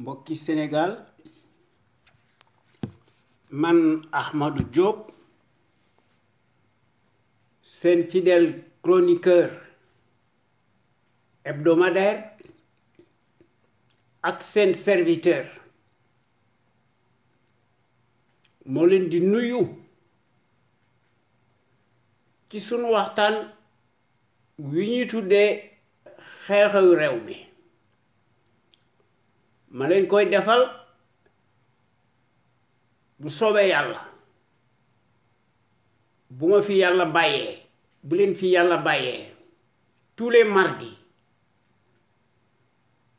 mbokki Sénégal man Ahmadou Diop seen fidèle chroniqueur hebdomadaire ak seen serviteur moo leen di nuyu ci sunu waxtaan wi ñuy tuddee xew-xewu réew mi ma leen koy defal bu soobee yàlla bu ma fi yàlla bàyyee bu leen fi yàlla bàyyee tous les mardis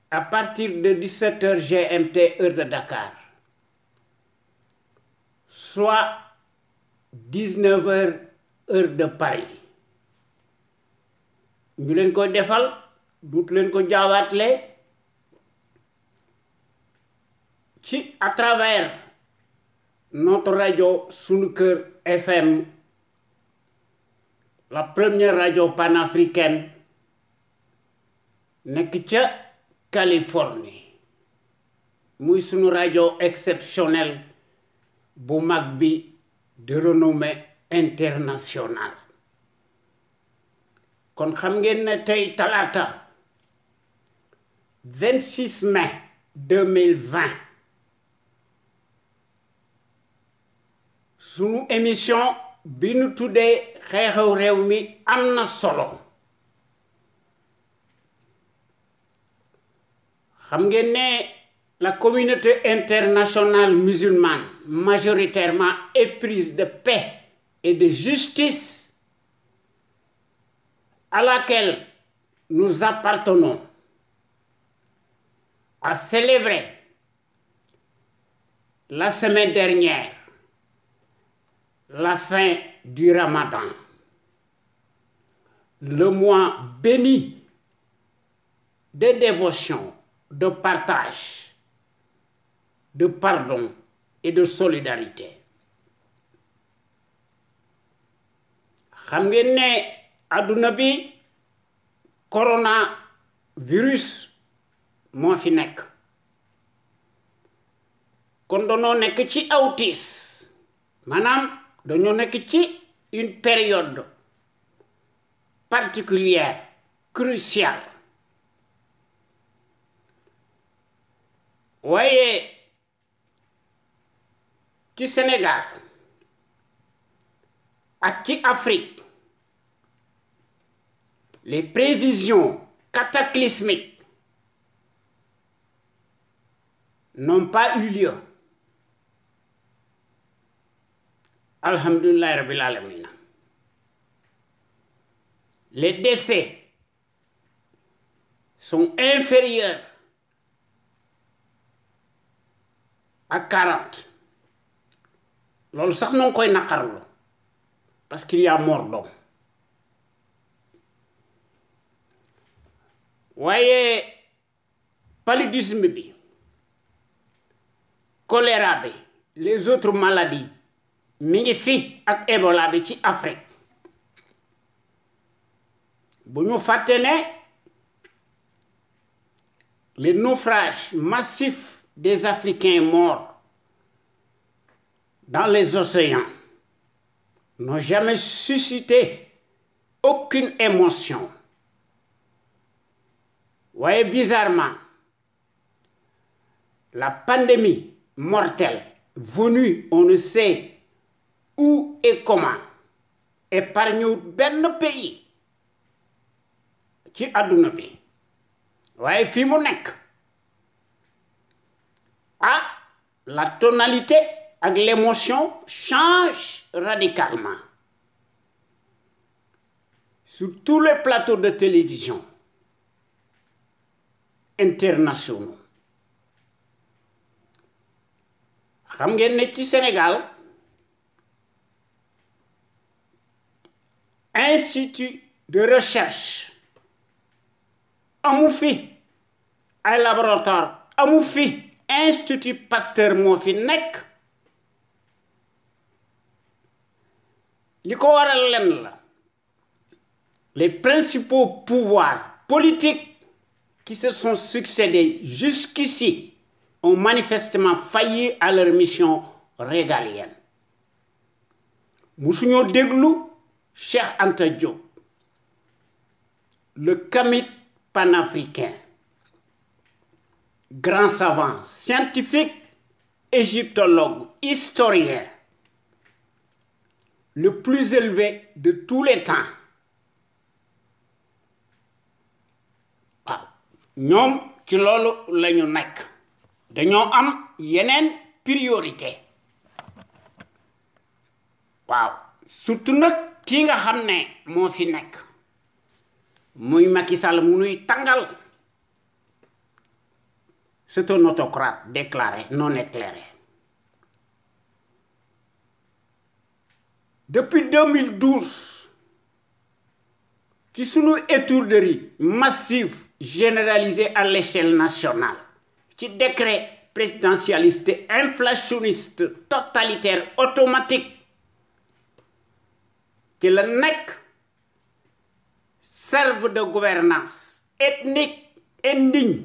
à partir de 17h GMT heure de Dakar soit 19h heure de Paris ñu leen koy defal duut leen ko jaawaatle ci à travers notre radio Sunu Kër FM, la première radio panafricaine nekk ca Californie muy sunu radio exceptionnelle bu mag bi de renommée internationale kon xam ngeen ne tey talaata 26 mai 2020 sunu émission bi nu tuddee xew-xew réew mi am na solo xam ngeen ne la communauté internationale musulmane majoritairement éprise de paix et de justice à laquelle nous appartenons a célébré la semaine dernière la fin du Ramadan, le mois béni de dévotion, de partage, de pardon et de solidarité. Xam ngeen ne adduna bi coronavirus moo fi nekk kon dañoo nekk ci autis maanaam dañoo nekk ci une période particulière cruciale waaye ci Sénégal ak ci Afrique les prévisions cataclysmiques n'ont pas eu lieu. Alhamdulillah Rabbil Alamin. Les décès sont inférieurs à 40. Loolu sax noo koy naqarlu parce qu'il y a mort d'homme. waaye paludisme bi choléra bi les autres maladies mi ngi fi ak Ebola bi ci Afrique bu ñu fàtte ne les naufrages massifs des Africains morts dans les océans n'ont jamais suscité aucune émotion. Voyez, bizarrement, la pandémie mortelle venue, on ne sait où et comment, épargne benn pays ci àdduna bi waaye fi mu nekk la tonalité ak l'émotion change radicalement sur tous les plateaux de télévision internationaux. Xam ngeen ne ci Sénégal institut de recherche amu fi ay laboratoire amu fi institut Pasteur moo fi nekk li ko waral lenn la les principaux pouvoirs politiques qui se sont succédés jusqu'ici ont manifestement failli à leur mission régalienne. Musuñoo déglu Cheikh Anta Diop, le kamit panafricain, grand savant, scientifique, égyptologue, historien, le plus élevé de tous les temps. Ñoom ci loolu lañu nekk dañoo am yeneen priorité waaw surtout nag ki nga xam ne moo fi nekk muy Macky Sall mu nuy tàngal c'est un autocrate déclaré non éclairé. Depuis 2012 qui sunu étourderie massive généralisée à l'échelle nationale qui décret présidentialiste inflationniste totalitaire automatique qui le nekk serve de gouvernance ethnique indigne.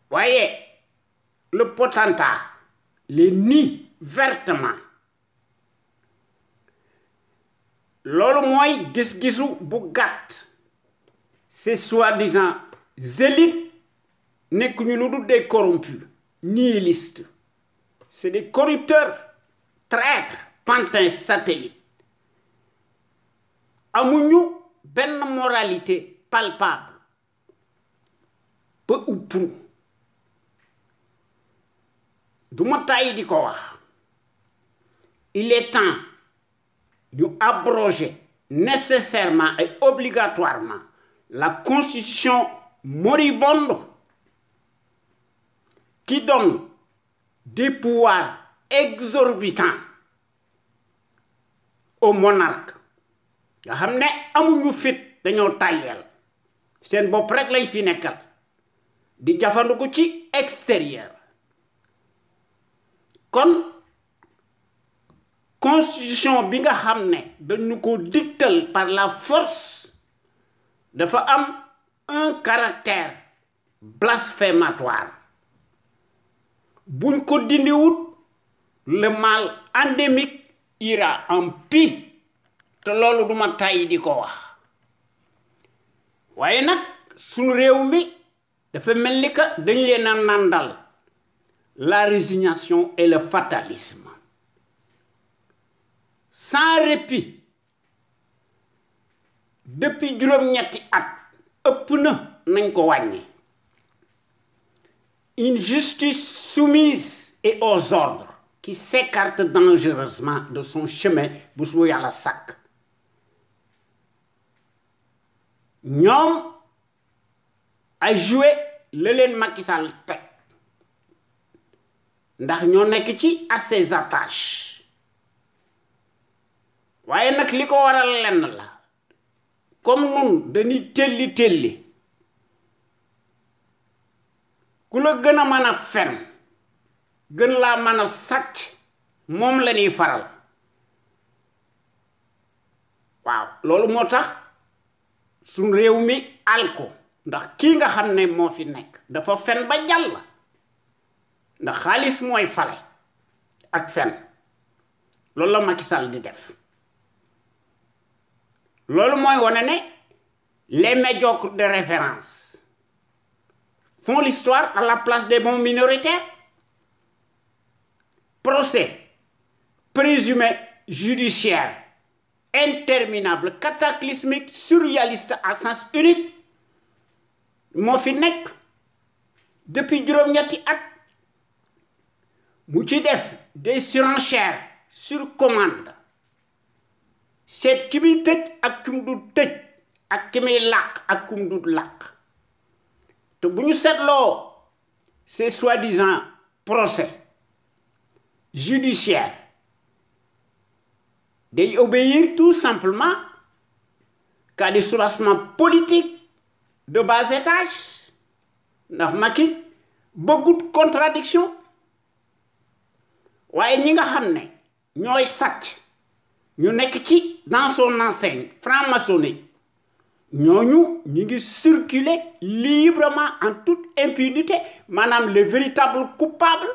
Voyez, le potentat les nie vertement. Loolu mooy gis-gisu bu gàtt ces soi-disant élites nekkuñu lu dul des corrompus nihilistes, c'est des corrupteurs traîtres pantins satellites amuñu benn moralité palpable peu ou prou. Du ma tàyyi di ko wax il est temps ñu abroger nécessairement et obligatoirement la constitution moribonde qui donne des pouvoirs exorbitants aux monarques nga xam ne amuñu fit dañoo tàyyeel seen bopp rek lañ fi nekkal di jafandiku ci extérieur. Kon constitution bi nga xam ne dañu ko dictal par la force dafa am un caractère blasphématoire buñ ko dindiwut le mal endémique ira en pis te loolu duma tàyyi di ko wax waaye nag sunu réew mi dafa mel ni que dañ leen a nandal la résignation et le fatalisme sans répit depuis juróom-ñetti at ëpp na nañ ko wàññi. Une justice soumise et aux ordres qui s'écarte dangereusement de son chemin bu su yàlla sàkk. ñoom ay joué la leen Macky Sall teg ndax ñoo nekk ci à ses attaches waaye nag li ko waral lenn la comme nun dañuy telli ku la gën a mën a fen gën laa mën a sàcc moom la ñuy faral waaw loolu moo tax suñ réew mi alko ndax kii nga xam ne moo fi nekk dafa fen ba jàll ndax xaalis mooy fale ak fen loolu la Macky Sall di def loolu mooy wane ne les médiocres de référence font l'histoire à la place des bons minoritaires. Procès présumé judiciaire interminable cataclysmique surréaliste à sens unique moo fi nekk depuis juróom-ñetti at mu ci def des surenchères sur commande seet ki muy tëj ak ki mu dul tëj ak ki muy làq ak ki mu dul làq te bu ñu seetloo ces soi-disant procès judiciaires day obéir tout simplement qu'à des soulèvements politiques de bas étage ndax Macky bëggut contradiction waaye ñi nga xam ne ñooy sàcc ñu nekk ci dans son enseigne franc-maçonnique ñooñu ñi ngi circuler librement en toute impunité maanaam les véritables coupables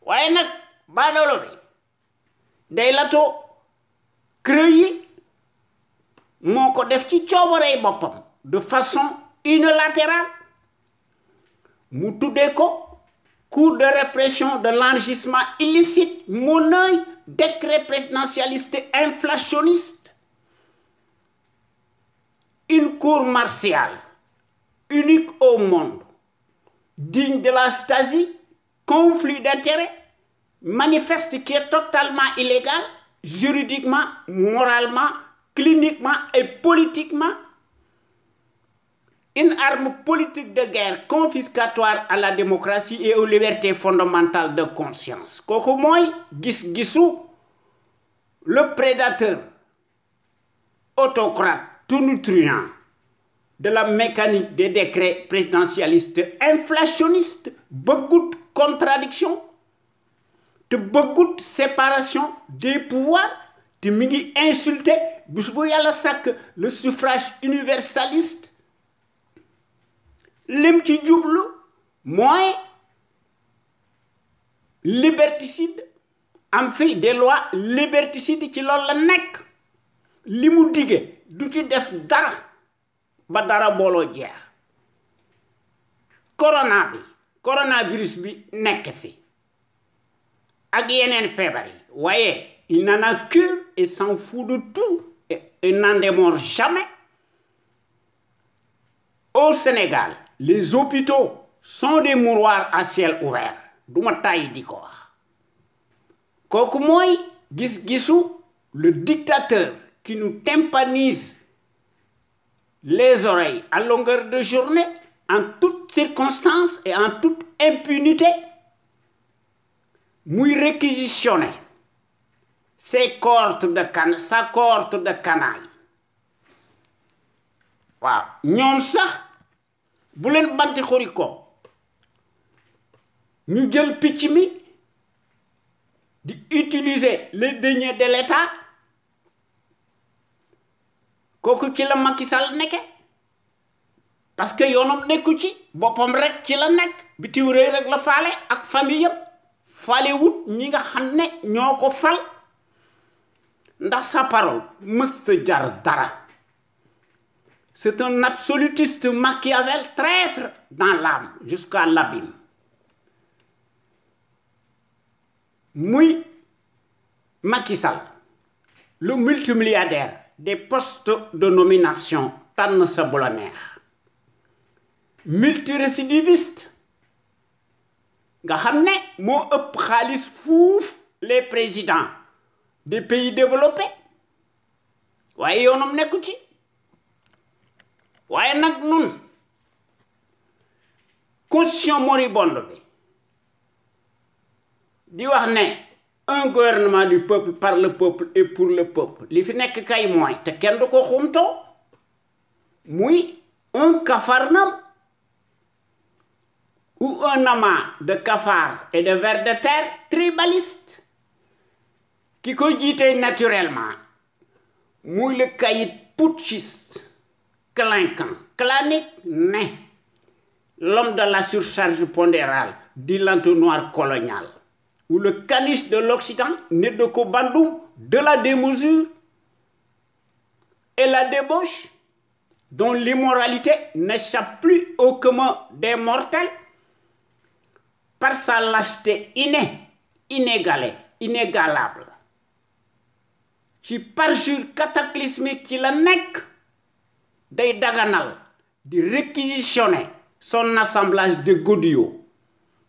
waaye nag baadoolo bi day latoo creux yi moo ko def ci coobarey boppam de façon unilatérale mu tuddee ko cours de répression de l'enrichissement illicite mon œil décret présidentialiste inflationniste une cour martiale unique au monde digne de la Stasi conflit d'intérêts manifeste qui est totalement illégal juridiquement moralement cliniquement et politiquement une arme politique de guerre confiscatoire à la démocratie et aux libertés fondamentales de conscience kooku mooy gis-gisu le prédateur autocrate tonitruant de la mécanique des décrets présidentialistes inflationnistes bëggut contradiction te bëggut séparation des pouvoirs te mi ngi insulter bis bu yàlla sàkk le suffrage universaliste lim ci jublu mooy liberticide am fi des lois liberticides ci loolu la nekk li mu dige du ci def dara ba dara booloo jeex coronavirus bi nekk fi ak yeneen feebar yi waaye il n'en a cure et s'en fout de tout et n'en démord jamais au Sénégal les hôpitaux sont des mouroirs à ciel ouvert duma tàyyi di ko wax kooku mooy gis-gisu le dictateur qui nous tympanise les oreilles à longueur de journée en toutes circonstances et en toute impunité muy réquisitionner sa cohorte de canailles waaw ñoom sax bu leen banti xuri ko ñu jël picc mi di utiliser les deniers de l'État kooku ci la Macky Sall nekke parce que yoonam nekku ci boppam rek ci la nekk bitim réew rek la faale ak famille yëpp faale wut ñi nga xam ne ñoo ko fal ndax sa parole mës sa jar dara c'est un absolutiste Machiavel traître dans l'âme jusqu'à l'abîme muy Macky Sall le multimilliardaire des postes de nomination tànn sa bu la neex multirécidiviste nga xam ne moo ëpp xaalis fuuf les présidents des pays développés waaye yoonam nekku ci waaye nag nun constitution moribonde bi di wax ne un gouvernement du peuple par le peuple et pour le peuple li fi nekk kay mooy te kenn du ko xumtoo muy un capharnaüm ou un amas de cafards et de vers de terre tribaliste ki koy jiite naturellement muy le caïd putschiste clinquant clanique né l'homme de la surcharge pondérale dit l'entonnoir colonial ou le caniche de l'Occident né de Kobandou de la démesure et la débauche dont l'immoralité n'échappe plus au commun des mortels par sa lâcheté inégalable ci parjure cataclysmique ci la nekk day daganal di réquisitionner son assemblage de godillots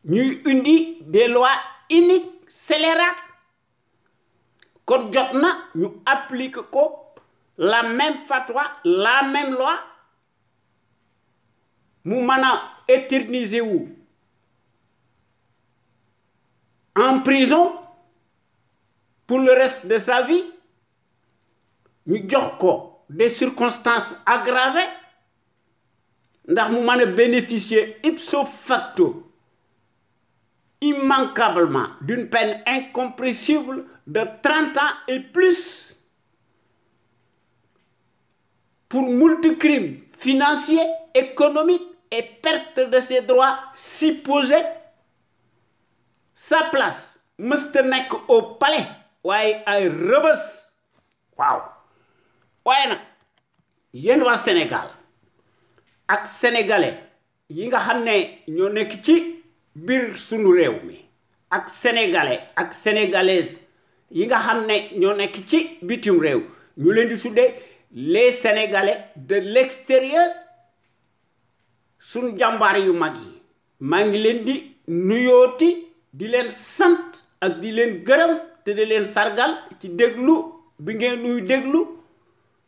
ñuy indi des lois iniques scélérates kon jot na ñu applique ko la même fatwa la même loi mu mën a éterniser wu en prison pour le reste de sa vie ñu jox ko des circonstances aggravées ndax mu mën a bénéficier ipso facto immanquablement d'une peine incompressible de 30 ans et plus pour multicrime financier, économique et perte de ses droits supposés. Sa place mësta nekk au palais waaye ay Rebeuss. Waaw waaye nag yéen waa Sénégal ak sénégalais yi nga xam ne ñoo nekk ci biir sunu réew mi ak sénégalais ak sénégalaises yi nga xam ne ñoo nekk ci bitim réew ñu leen di tuddee les sénégalais de l'extérieur sunu jàmbaar yu mag yi maa ngi leen di nuyooti di leen sant ak di leen gërëm te di leen sargal ci déglu bi ngeen nuy déglu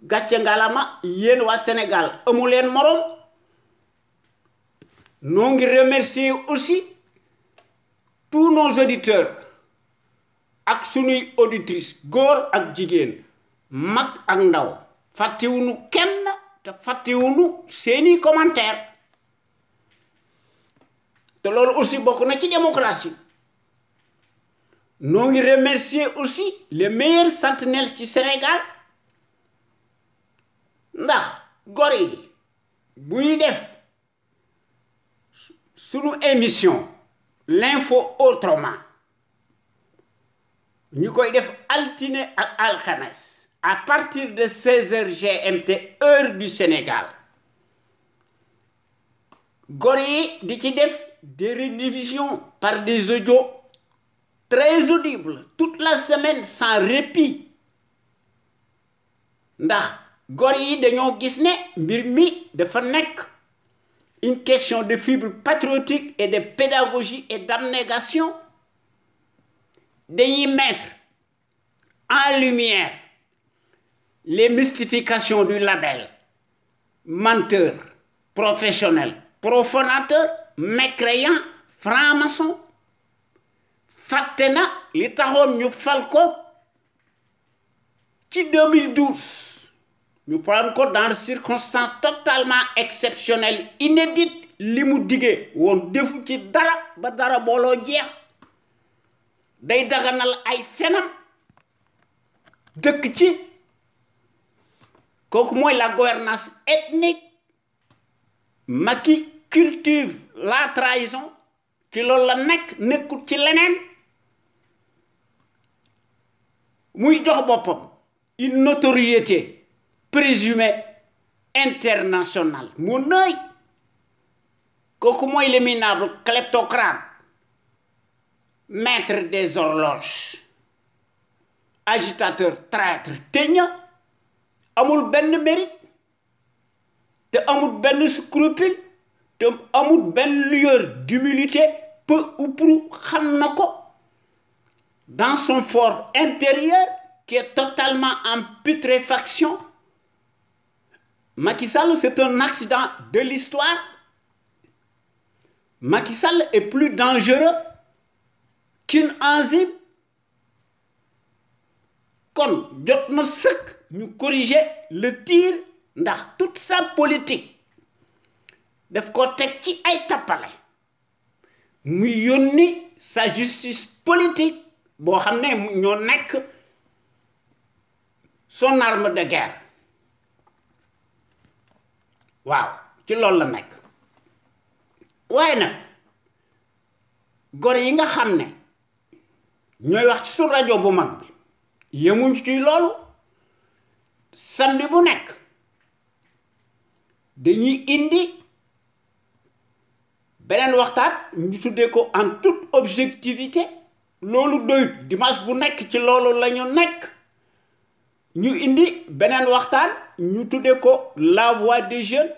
gàcce ngalama yéen waa Sénégal amu leen morom noo ngi remercier aussi tous nos auditeurs ak sunuy auditrices góor ak jigéen mag ak ndaw fàttewuñu kenn te fàttewuñu seeni commentaire te loolu aussi bokk na ci démocratie noo ngi remercier aussi les meilleurs sentinelles ci Sénégal ndax gor yi bu ñuy def sunu émission l'info autrement ñu koy def altine ak alxames à partir de 16h GMT heure du Sénégal gor yi di ci def des rediffusions par des audios très audibles toute la semaine sans répit ndax gor yi dañoo gis ne mbir mi dafa nekk une question de fibre patriotique et de pédagogie et d'abnégation dañuy mettre en lumière les mystifications du label menteur professionnel profanateur mécréant franc-maçon fàtte na li taxoon ñu fal ko ci 2012 ñu fal ko dans des circonstances totalement exceptionnelles inédites li mu digee woon defu ci dara ba dara booloo jeex day daganal ay fenam dëkk ci kooku mooy la gouvernance ethnique Macky cultive la trahison ci loolu la nekk nekkul ci leneen muy jox boppam une notoriété présumée internationale mu nëy kooku mooy l'éminable kleptocrate maître des horloges agitateur traître teña amul benn mérite te amul benn scrupule te amul benn lueur d'humilité peu ou prou xam na ko dans son fort intérieur qui est totalement en putréfaction. Macky Sall, c'est un accident de l'histoire. Macky Sall est plus dangereux qu'une enzyme. Kon jot na sëkk ñu corriger le tir ndax toute sa politique daf ko teg ci ay tappale muy yónni sa justice politique boo xam ne ñoo nekk son arme de guerre waaw ci loolu la nekk waaye nag gor yi nga xam ne ñooy wax ci su rajo bu mag bi yemuñ ci loolu samedi bu nekk dañuy indi beneen waxtaan ñu tuddee ko en toute objectivité loolu doyut dimanche bu nekk ci loolu la ñu nekk ñu indi beneen waxtaan ñu tuddee ko la voix des jeunes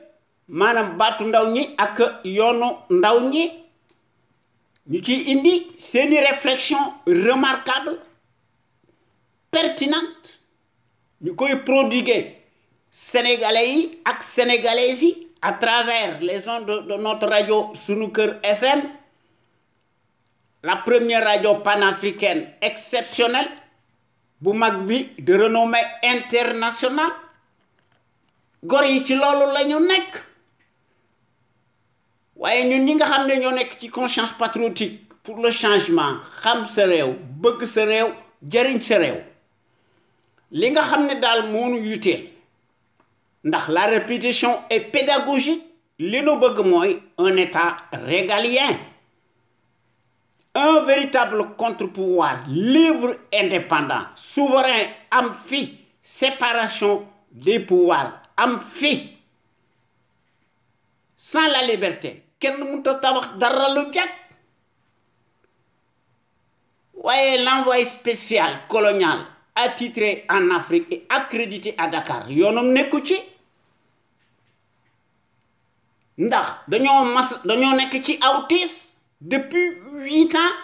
maanaam baatu ndaw ñi ak yoonu ndaw ñi ñu ciy indi seeni réflexion remarquable pertinente ñu koy prodiguer sénégalais yi ak sénégalaises yi à travers les ondes de notre radio Sunu Kër FM la première radio panafricaine exceptionnelle bu mag bi de renommée internationale gor yi ci loolu la ñu nekk waaye ñun ñi nga xam ne ñoo nekk ci conscience patriotique pour le changement xam sa réew bëgg sa réew jariñ sa réew li nga xam ne daal moonu yuteel ndax la répétition est pédagogique li nu bëgg mooy un état régalien, un véritable contre-pouvoir libre, indépendant, souverain, am fi séparation des pouvoirs, am fi. Sans la liberté kenn mënut a tabax dara lu jag. Waaye l'envoyé spécial colonial attitré en Afrique et accrédité à Dakar yoonam nekku ci ndax dañoo nekk ci autisme depuis 8 ans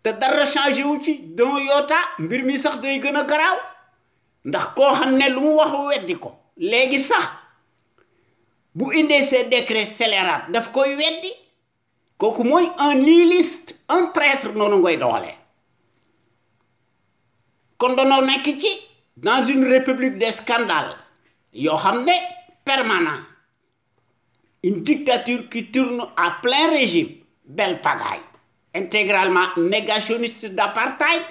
te dara changé wu ci don yoota mbir mi sax day gën a garaaw ndax koo xam ne lu mu wax weddi ko léegi sax bu indee ces décrets scélérats daf koy weddi kooku mooy un nihiliste un traître noonu ngoy doxalee kon danoo nekk ci dans une république des scandales yoo xam ne permanent, une dictature qui tourne à plein régime, belle pagaille, intégralement négationniste d'apartheid,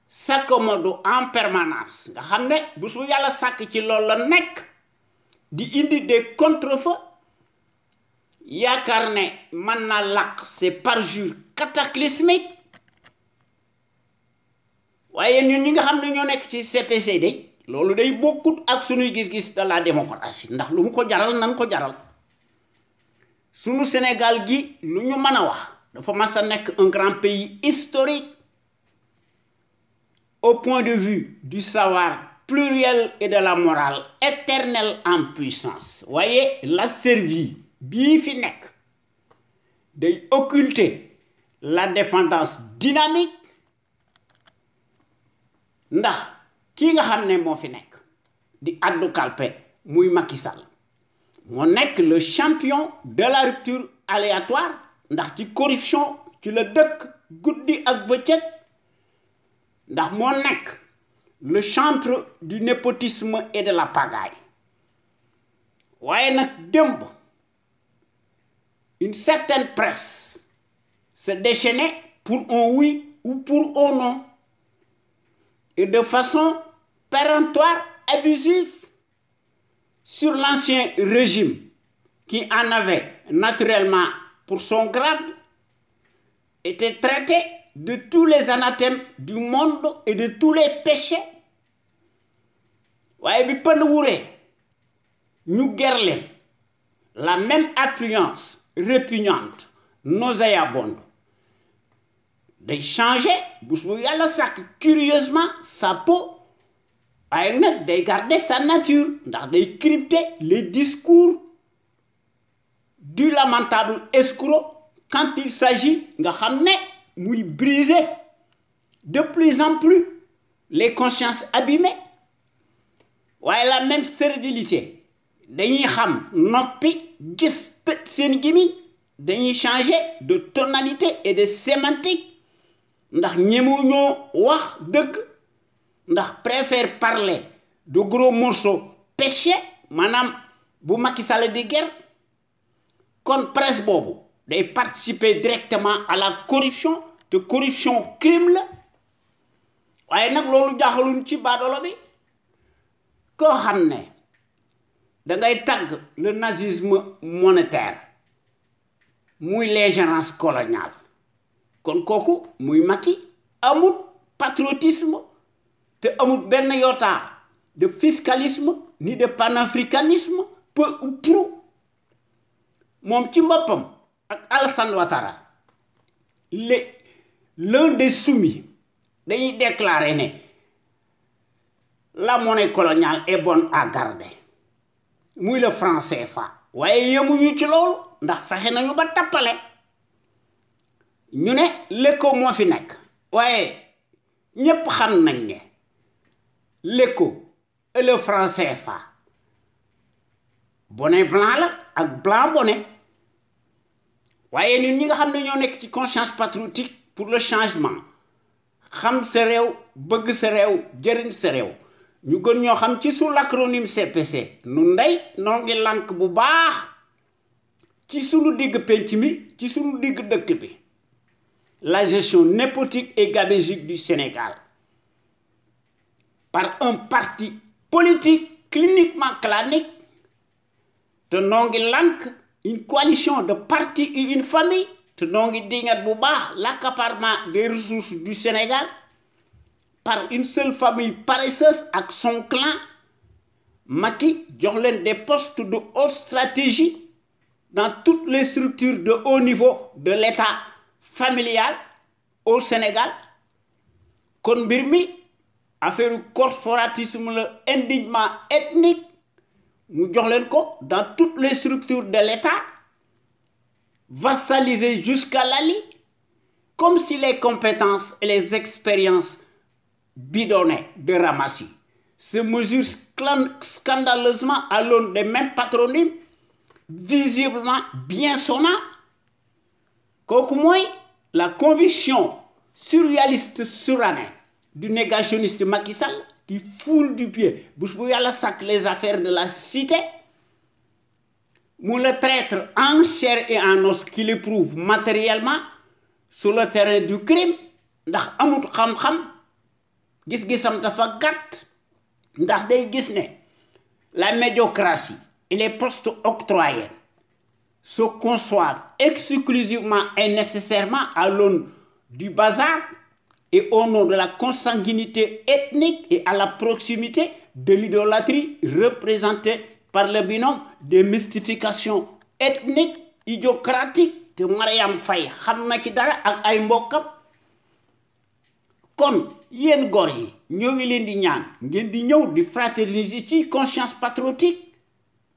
s'accommode en permanence. Nga xam ne bu su yàlla sàkk ci loolu la nekk di indi des contre-feux yaakaar ne mën na làq ces parjures cataclysmiques waaye ñun ñi nga xam ne ñoo nekk ci CPCD loolu day bokkut ak suñuy gis-gis de la démocratie ndax lu mu ko jaral nan ko jaral sunu Sénégal gi lu ñu mën a wax dafa mas a nekk un grand pays historique au point de vue du savoir pluriel et de la morale éternelle en puissance. Voyez, la servie bii fi nekk day occulter la dépendance dynamique ndax ki nga xam ne moo fi nekk di addu kalpe muy Macky Sall moo nekk le champion de la rupture aléatoire ndax ci corruption ci la dëkk guddi ak bëccëg ndax moo nekk le chantre du népotisme et de la pagaille waaye nag démb une certaine presse se déchaînait pour un oui ou pour un non et de façon péremptoire, abusive sur l'ancien régime qui en avait naturellement pour son grade était traité de tous les anathèmes du monde et de tous les péchés. waaye bi pënd wuree ñu ger leen la même affluence répugnante nauséabonde day changer bés bu yàlla sàkk curieusement sa peau waaye nag day garder sa nature ndax day crypter les discours du lamentable escroc quand il s'agit nga xam ne muy briser de plus en plus les consciences abîmées waaye la même servilité dañuy xam noppi gis tëj seen gémmiñ dañuy changer de tonalité et de sémantique ndax ñemu ñoo wax dëgg ndax préfère parler de gros morceaux péchés maanaam bu Macky Sall di guerre kon presse boobu day participer directement à la corruption te corruption crime la waaye nag loolu jaaxaluñ ci baadoolo bi koo xam ne dangay tagg le nazisme monétaire muy l'ingérence coloniale kon kooku muy Macky amut patriotisme te amut benn yoota de fiscalisme ni de panafricanisme peu ou prou moom ci boppam ak Alassane Ouattara l'un des soumis dañuy déclarer ne la monnaie coloniale est bonne à garder muy le franc CFA waaye yemuñu ci loolu ndax fexe nañu ba tappale ñu ne l'éco moo fi nekk waaye ñépp xam nañ ne l'éco et le franc CFA bonnet blanc la ak blanc bonnet waaye ñun ñi nga xam ne ñoo nekk ci conscience patriotique pour le changement xam sa réew bëgg sa réew jëriñ sa réew ñu gën ñoo xam ci sous l'acronyme CPC nu ndey noo ngi lànk bu baax ci sunu digg penc mi ci sunu digg dëkk bi la gestion népotique et gabégique du Sénégal par un parti politique cliniquement clanique, te nongi lank, une coalition de partis et une famille, te nongi dingat bu baax l'accaparement des ressources du Sénégal par une seule famille paresseuse avec son clan. Macky jox leen des postes de haute stratégie dans toutes les structures de haut niveau de l'État familial au Sénégal. Kon mbir mi affaire corporatisme la indignement ethnique mu jox leen ko dans toutes les structures de l'État, vassalisé jusqu'à l'ALI, comme si les compétences et les expériences bidonnées de Ramassi se mesurent scandaleusement à l'aune des mêmes patronymes, visiblement bien sonnants. Kooku mooy la conviction surréaliste surannée du négationniste Macky Sall qui foule du pied bés bu Yàlla sàkk les affaires de la cité, mu le traître en chair et en os qui l'éprouve matériellement sur le terrain du crime ndax amut xam-xam, gis-gisam dafa gàtt, ndax day gis ne la médiocratie et les postes octroyés se conçoivent exclusivement et nécessairement à l'aune du bazar et au nom de la consanguinité ethnique et à la proximité de l'idolâtrie représentée par le binôme des mystifications ethniques idiocratiques te Mariam Faye xam na ci dara ak ay mbokkam. Kon yéen góor yi ñoo ngi leen di ñaan ngeen di ñëw di fraterniser ci conscience patriotique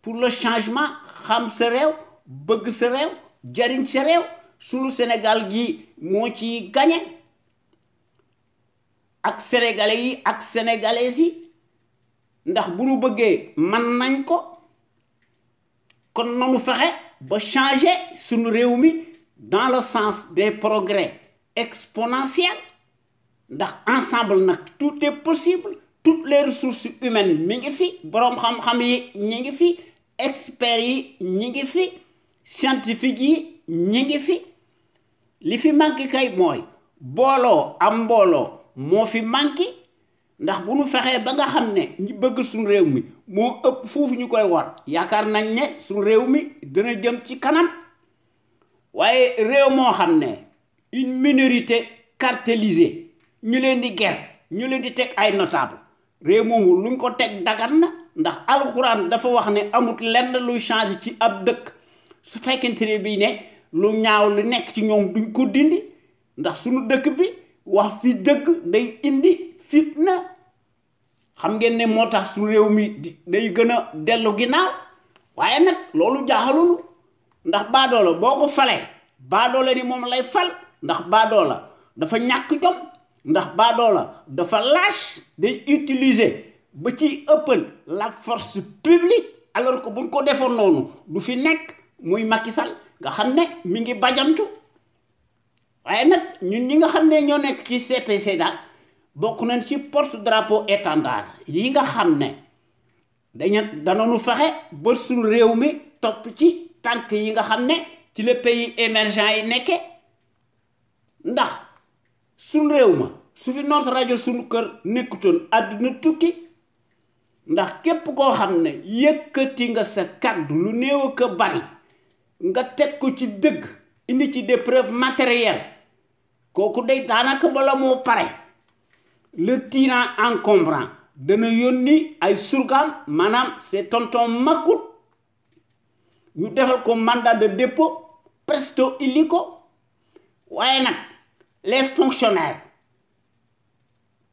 pour le changement, xam sa réew, bëgg sa réew, jariñ sa réew. Sunu Sénégal gi moo ci gagné ak sénégalais yi ak sénégalaises yi, ndax bu ñu bëggee mën nañ ko. Kon nanu fexe ba changer sunu réew mi dans le sens des progrès exponentiels, ndax ensemble nag tout est possible. Toutes les ressources humaines mi ngi fi, borom xam-xam yi ñi ngi fi, experts yi ñi ngi fi, scientifiques yi ñi ngi fi. Li fi manqué kay mooy booloo am mbooloo moo fi manqué, ndax bu ñu fexee ba nga xam ne ñi bëgg suñu réew mi moo ëpp foofu ñu koy war, yaakaar nañ ne suñu réew mi dana jëm ci kanam. Waaye réew moo xam ne une minorité cartélisée ñu leen di ger, ñu leen di teg ay notable, réew moomu luñ ko teg dagan na, ndax alxuraan dafa wax ne amut lenn luy changer ci ab dëkk su fekkente ne bii ne lu ñaaw lu nekk ci ñoom duñ ko dindi, ndax suñu dëkk bi wax fi dëgg day indi fitna. Xam ngeen ne moo tax suñu réew mi day gën a dellu ginnaaw. Waaye nag loolu jaaxalunu, ndax baadoola boo ko falee baadoola ni moom lay fal, ndax baadoola dafa ñàkk jom, ndax baadoola dafa lâche, day utiliser ba ci ëppal la force publique, alors que buñ ko defoon noonu du fi nekk muy Macky Sall nga xam ne mi ngi bajantu. Waaye nag ñun ñi nga xam ne ñoo nekk ci CPC daal bokk nañ ci porte drapeau étendard yi nga xam ne danoonu fexe ba suñu réew mi topp ci tànk yi nga xam ne ci les pays émergents yi nekke. Ndax suñu réew ma su fi noot rajo suñu kër nekkutoon àdduna tukki, ndax képp koo xam ne yëkkati nga sa kàddu lu néew ak bari nga teg ko ci dëgg, indi ci des preuves matérielles, kooku day daanaka bala moo pare le tyran encombrant dana yónni ay surgaam, maanaam c'est tonton Macoute, ñu defal ko mandat de dépôt presto illico. Waaye nag les fonctionnaires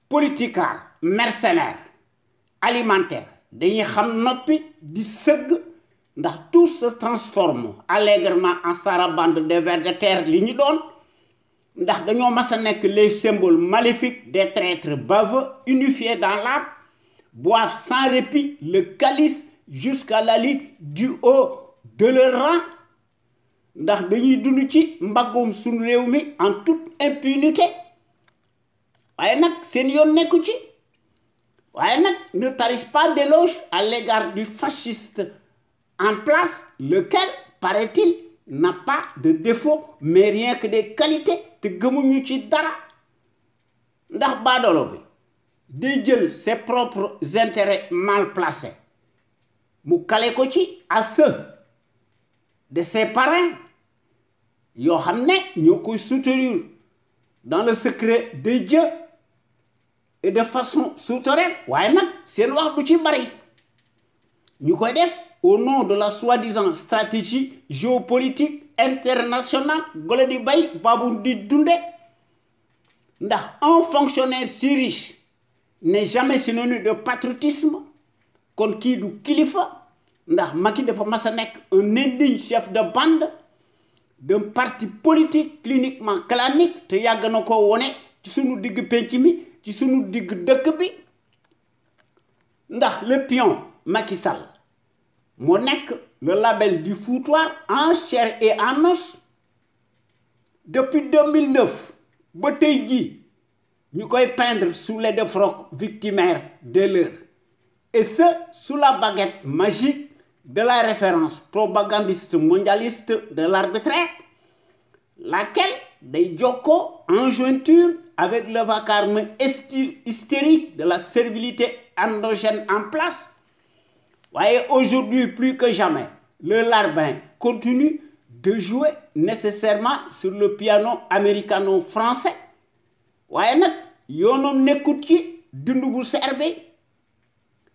politicards mercenaires alimentaires dañuy xam noppi di sëgg, ndax tout se transforme allègrement en sarabande de vers de terre li ñu doon, ndax dañoo mas a nekk les symboles maléfiques des traîtres baveux unifiés dans l'âme, boivent sans répit le calice jusqu'à l'ali du haut de leur rang, ndax dañuy dund ci mbaggum suñu réew mi en toute impunité. Waaye nag seen yoon nekku ci. Waaye nag ne tarisse pas d'éloge à l'égard du fasciste en place, lequel, paraît-il, n'a pas de défaut mais rien que des qualités te gëmuñu ci dara. Ndax baadoolo bi day jël ses propres intérêts mal placés mu kale ko ci à ceux de ses parrains yoo xam ne ñoo koy soutenir dans le secret de Dieu et de façon souterraine waaye nag seen wax du ci bari ñu koy def au nom de la soi-disant stratégie géopolitique internationale gole di bay babu di dunde ndax un fonctionnaire si riche n'est jamais synonyme de patriotisme kon kii du kilifa ndax Macky dafa mas a nekk un indigne chef de bande d'un parti politique cliniquement clanique te yàgg na ko wone ci sunu digg penc mi ci sunu digg dëkk bi ndax le pion Macky Sall moo nekk le label du foutoir en chair et en os depuis 2009 ba tey jii ñu koy peindre sous les défroques victimaires de l'heure et ce sous la baguette magique de la référence propagandiste mondialiste de l'arbitraire laquelle day jokkoo en jointure avec le vacarme hystérique de la servilité endogène en place. Voyez, aujourd'hui, plus que jamais, le larbin continue de jouer nécessairement sur le piano américano-français. Voyez, yoonam nekkut ci dundu bu serbe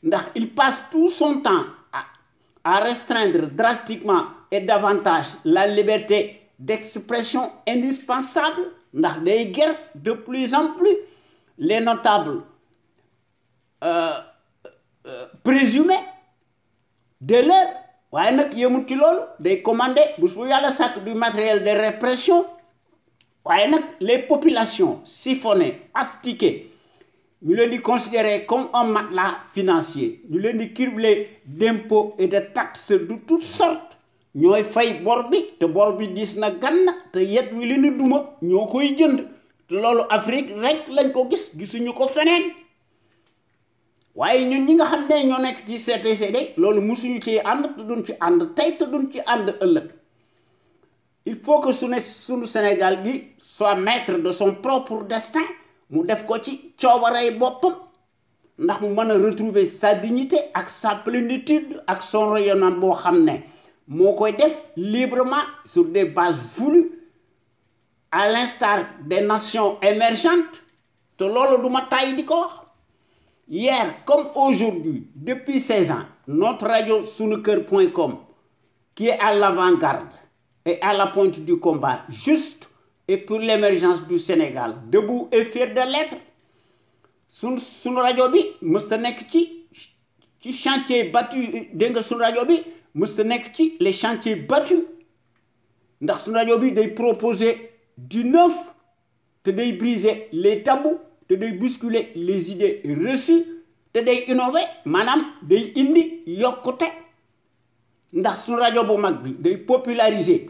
ndax il passe tout son temps à restreindre drastiquement et davantage la liberté d'expression indispensable ndax day guerre de plus en plus les notables présumés de l'heure waaye nag yemut ci loolu day commander bu yàlla sàkk du matériel de répression waaye nag les populations siphonnées astiquées ñu leen di considérer comme un matelas financier ñu leen di cribler d'impôts et de taxes de toutes sortes ñooy fay bor bi te bor bi diis na gann te yet wi li ñu duma ñoo koy jënd te loolu Afrique rek lañ ko gisuñu ko feneen waaye ñun ñi nga xam ne ñoo nekk ci CPCD loolu musuñu ci ànd te duñ ci ànd tey te duñ ci ànd ëllëg il faut que sunu Sénégal gi soit maître de son propre destin mu def ko ci coobarey boppam ndax mu mën a retrouver sa dignité ak sa plénitude ak son rayonnement boo xam ne moo koy def librement sur des bases voulues à l'instar des nations émergentes te loolu du ma tàyyi di ko wax hier comme aujourd'hui depuis 16 ans notre radio sunuker.com qui est à l'avant-garde et à la pointe du combat juste et pour l'émergence du Sénégal debout et fier de l'être sunu rajo bi mës ta nekk ci chantier battu dégg nga sunu rajo bi mës ta nekk ci les chantiers battus ndax sunu rajo bi day proposer du neuf te day briser les tabous te day bousculer les idées reçues te day innover maanaam day indi yokkute ndax sunu rajo bu mag bi day populariser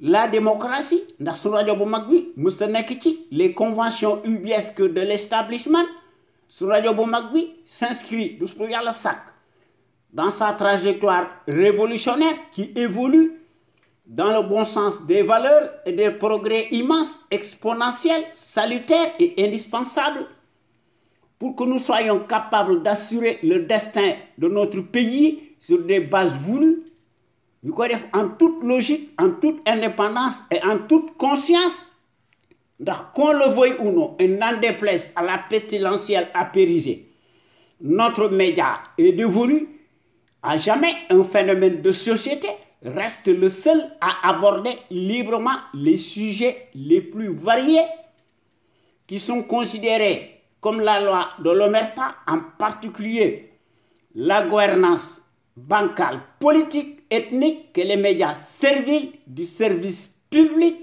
la démocratie ndax sunu rajo bu mag bi mës ta nekk ci les conventions ubiesques de l'établissement sunu rajo bu mag bi s'inscrit du su yàlla sàkk dans sa trajectoire révolutionnaire qui évolue dans le bon sens des valeurs et des progrès immenses, exponentiels, salutaires et indispensables pour que nous soyons capables d'assurer le destin de notre pays sur des bases voulues, ñu koy def en toute logique, en toute indépendance et en toute conscience. Ndax qu'on le veuille ou non, et n'en déplaise à la pestilentielle apérisée, notre média est devenu à jamais un phénomène de société, reste le seul à aborder librement les sujets les plus variés qui sont considérés comme la loi de l'omerta, en particulier la gouvernance bancale, politique, ethnique, que les médias serviles du service public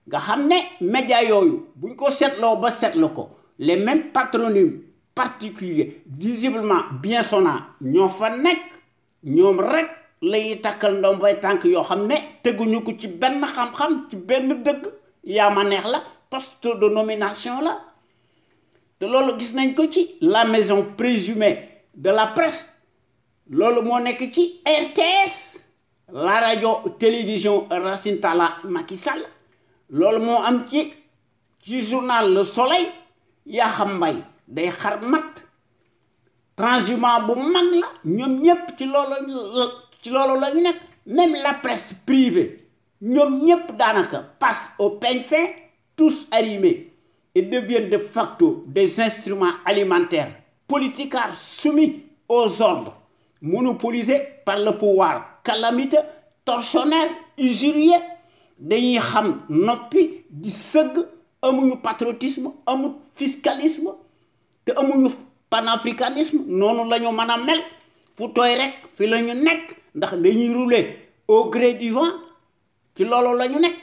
nga xam ne médias yooyu buñ ko seetloo ba seetlu ko les mêmes patronymes particuliers visiblement bien sonnants ñoo fa nekk ñoom rek lay takkal ndombay tànk yoo xam ne teguñu ko ci benn xam-xam ci benn dëgg yaa ma neex la poste de nomination la te loolu gis nañ ko ci la maison présumée de la presse loolu moo nekk ci RTS la radio télévision Racine Talla Macky Sall loolu moo am ci journal Le Soleil Yakham Mbaye day xar mat transhumant bu mag la ñoom ñëpp ci loolu lañu nekk même la presse privée ñoom ñëpp daanaka passent au peigne fin tous arrimés et deviennent de facto des instruments alimentaires politicards soumis aux ordres monopolisés par le pouvoir calamiteux tortionnaire usurier dañuy xam noppi di sëgg amuñu patriotisme amuñu fiscalisme te amuñu panafricanisme noonu la ñu mën a mel fu tooy rek fi la ñu nekk ndax dañuy rouler au gré du vent ci loolu la ñu nekk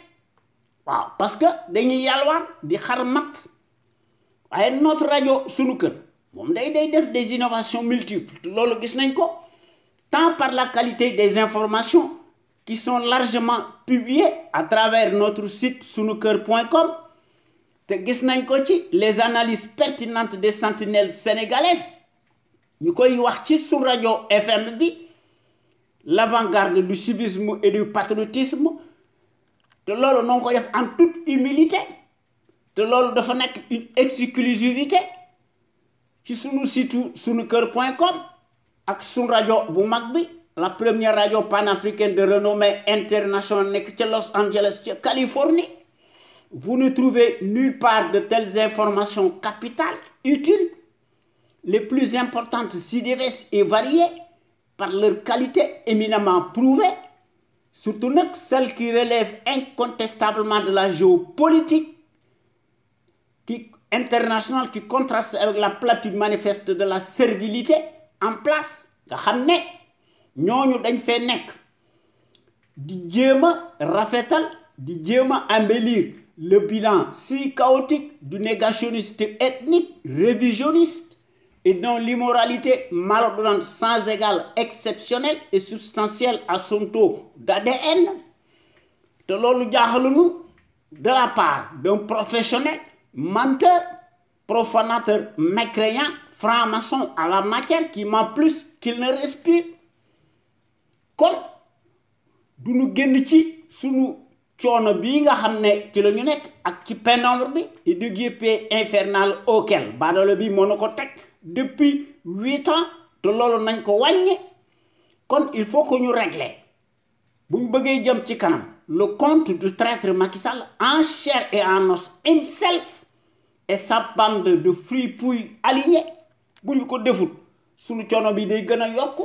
waaw parce que dañuy yalwaan di xar mat waaye notre rajo sunu kër moom day def des innovations multiples loolu gis nañ ko tant par la qualité des informations qui sont largement publiées à travers notre site sunuker.com te gis nañ ko ci les analyses pertinentes des sentinelles sénégalaises ñu koy wax ci su rajo FM bi l'avant-garde du civisme et du patriotisme te loolu noo ko def en toute humilité te loolu dafa nekk une exclusivité ci sunu site sunuker.com ak sunu rajo bu mag bi la première radio panafricaine de renommée internationale nekk ca Los Angeles ca Californie. Vous ne trouvez nulle part de telles informations capitales, utiles, les plus importantes, si diverses et variées, par leur qualité éminemment prouvée, surtout celles qui relèvent incontestablement de la géopolitique internationale qui contraste avec la platitude manifeste de la servilité en place. Nga xam ne ñooñu dañ fee nekk di jéem a rafetal di jéem a embellir le bilan si chaotique du négationniste ethnique, révisionniste et dont l'immoralité malodorante sans égale exceptionnelle et substantielle à son taux d'ADN te loolu jaaxalunu de la part d'un professionnel menteur, profanateur, mécréant, franc-maçon à la matière qui ment plus qu'il ne respire kon du ñu génn ci sunu coono bii nga xam ne ci la ñu nekk ak ci pénombre bi et du guépé infernal auquel baadoolo bi moo na ko teg depuis 8 ans te loolu nañ ko wàññi kon il faut que ñu régler bu ñu bëggee jëm ci kanam le compte du traître Macky Sall en chair et en os himself et sa bande de fripouilles alignés bu ñu ko deful suñu coono bi day gën a yokku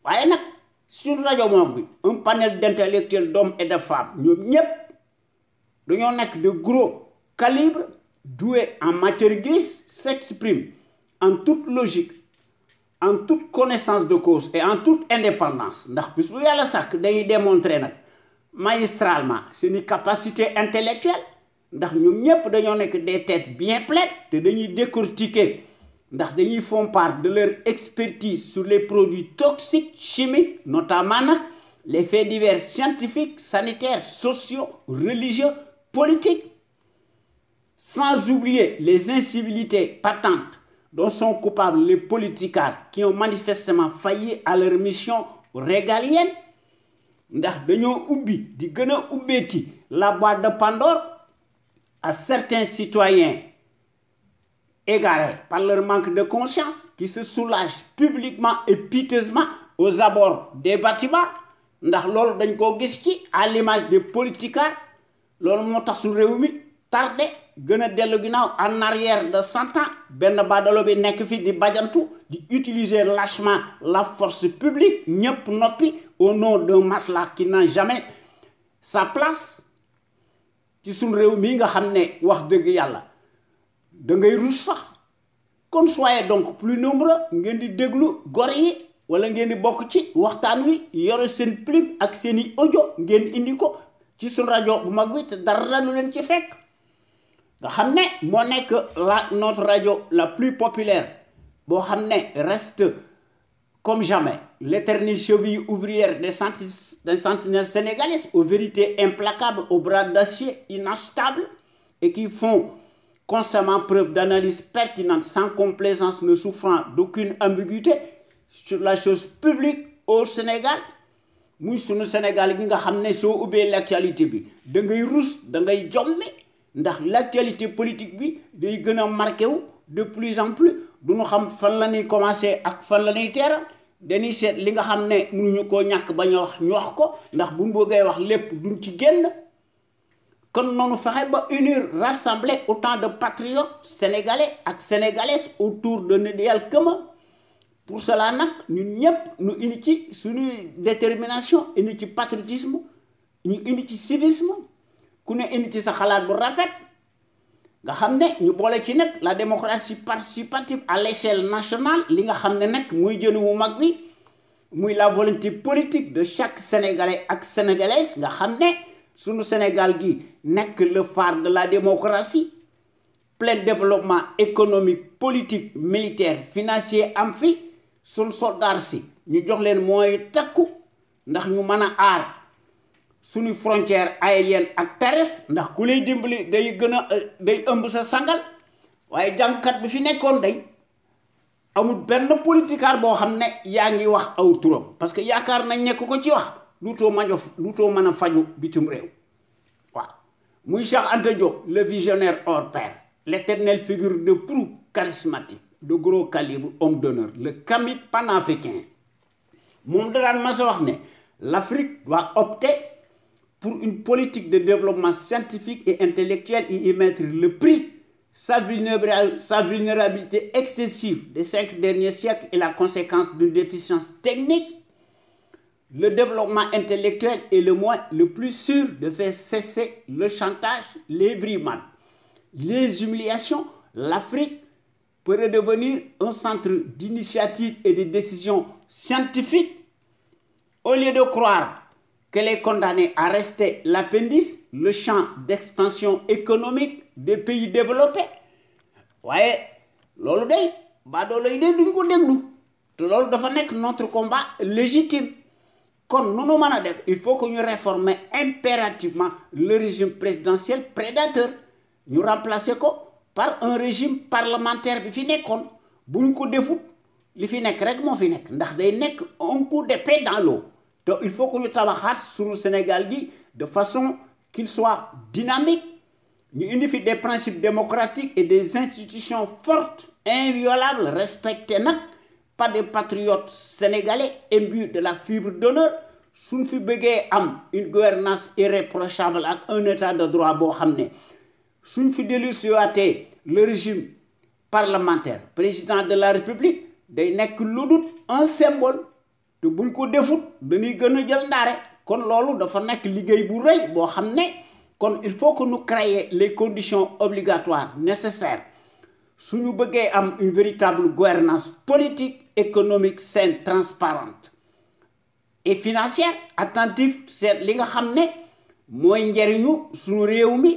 waaye nag sur rajo moom bi un panel d'intellectuels d'hommes et de femmes ñoom ñëpp dañoo nekk de gros calibre doués en matière grise s'expriment en toute logique en toute connaissance de cause et en toute indépendance ndax bis bu yàlla sàkk dañuy démontrer nag magistralement seeni capacité intellectuelle ndax ñoom ñëpp dañoo nekk des têtes bien pleines te dañuy décortiquer ndax dañuy font part de leur expertise sur les produits toxiques chimiques notamment nag les faits divers scientifiques sanitaires sociaux religieux politiques sans oublier les incivilités patentes dont sont coupables les politicards qui ont manifestement failli à leur mission régalienne ndax dañoo ubbi di gën a ubbeeti la boîte de Pandore à certains citoyens égarés par leur manque de conscience qui se soulagent publiquement et piteusement aux abords des bâtiments ndax loolu dañ koo gis ci à l'image des politicards loolu moo tax su réew mi tardé gën a dellu ginnaaw en arrière de 100 ans benn baadalo bi nekk fi di bajantu di utiliser lâchement la force publique ñëpp noppi au nom d'un masla qui n'a jamais sa place ci suñ réew mi nga xam ne wax dëgg yàlla da ngay rus sax kon soyez donc plus nombreux ngeen di déglu gor yi wala ngeen di bokk ci waxtaan wi yore seen plume ak seeni audio ngeen indi ko ci suñ rajo bu mag bi te dara lu leen ci fekk nga xam ne moo nekk notre radio la plus populaire boo xam ne reste comme jamais l'éternelle cheville ouvrière des sentinelles sénégalaises aux vérités implacables aux bras d'acier inachetables et qui font constamment preuve d'analyse pertinente sans complaisance ne souffrant d'aucune ambiguïté sur la chose publique au Sénégal muy sunu Sénégal gi nga xam ne soo ubbee l'actualité bi da ngay rus da ngay jommi ndax l'actualité politique bi day gën a marqué wu de plus en plus du ñu xam fan la ñuy commencé ak fan la ñuy teeral dañuy seet li nga xam ne mënuñu koo ñàkk bañ a wax ñu wax ko ndax buñ bëggee wax lépp duñ ci génn kon noonu fexe ba unir rassembler autant de patriotes sénégalais ak sénégalaises autour d'un idéal commun pour cela nag ñun ñëpp ñu indi ci suñuy détermination indi ci patriotisme ñu indi ci civisme ku ne indi ci sa xalaat bu rafet nga xam ne ñu boole ci nag la démocratie participative à l'échelle nationale li nga xam ne nag muy jënu mu mag bi muy la volonté politique de chaque sénégalais ak sénégalaise nga xam ne sunu Sénégal gi nekk le phare de la démocratie plein développement économique politique militaire financier am fi sunu soldat si ñu jox leen mooy takku ndax ñu mën a aar suñu frontière aérienne ak terrestre ndax ku lay dimbali day gën a day ëmb sa sangal waaye jàngkat bi fi nekkoon day amul benn politikaar boo xam ne yaa ngi wax aw turam parce que yaakaar nañ ne ku ko ci wax luutoo mën a faju bitim réew waaw muy Cheikh Anta Diop le visionnaire hors pair l'éternelle figure de proue charismatique de gros calibre homme d'honneur le Kamit panafricain moom da daan mas a wax ne l'Afrique doit opter pour une politique de développement scientifique et intellectuel et y mettre le prix, sa vulnérabilité excessive des 5 derniers siècles est la conséquence d'une déficience technique. Le développement intellectuel est le moyen le plus sûr de faire cesser le chantage, les brimades, les humiliations. L'Afrique peut redevenir un centre d'initiative et de décision scientifique au lieu de croire qu'elle est condamnée à rester l'appendice, le champ d'expansion économique des pays développés. waaye loolu day baadoolo yi day duñ ko déglu te loolu dafa nekk notre combat légitime kon nu nu mën a def il faut que ñu réformer impérativement le régime présidentiel prédateur ñu remplacer ko par un régime parlementaire bi fi nekkoon buñ ko defut li fi nekk rek moo fi nekk ndax day nekk un coup d'épée dans l'eau te il faut que ñu tabaxaat suñu Sénégal gi de façon qu'il soit dynamique ñu indi fi des principes démocratiques et des institutions fortes inviolables respectées nag par des patriotes sénégalais imbus de la fibre d'honneur suñ fi bëggee am une gouvernance irréprochable ak un état de droit boo xam ne suñ fi dellusiwaatee le régime parlementaire président de la République day nekk lu dul un symbole te buñ ko defut dañuy gën a jël ndaare kon loolu dafa nekk liggéey bu rëy boo xam ne kon il faut que nous créions les conditions obligatoires nécessaires suñu bëggee am une véritable gouvernance politique économique saine transparente et financière attentive seet li nga xam ne mooy njariñu suñu réew mi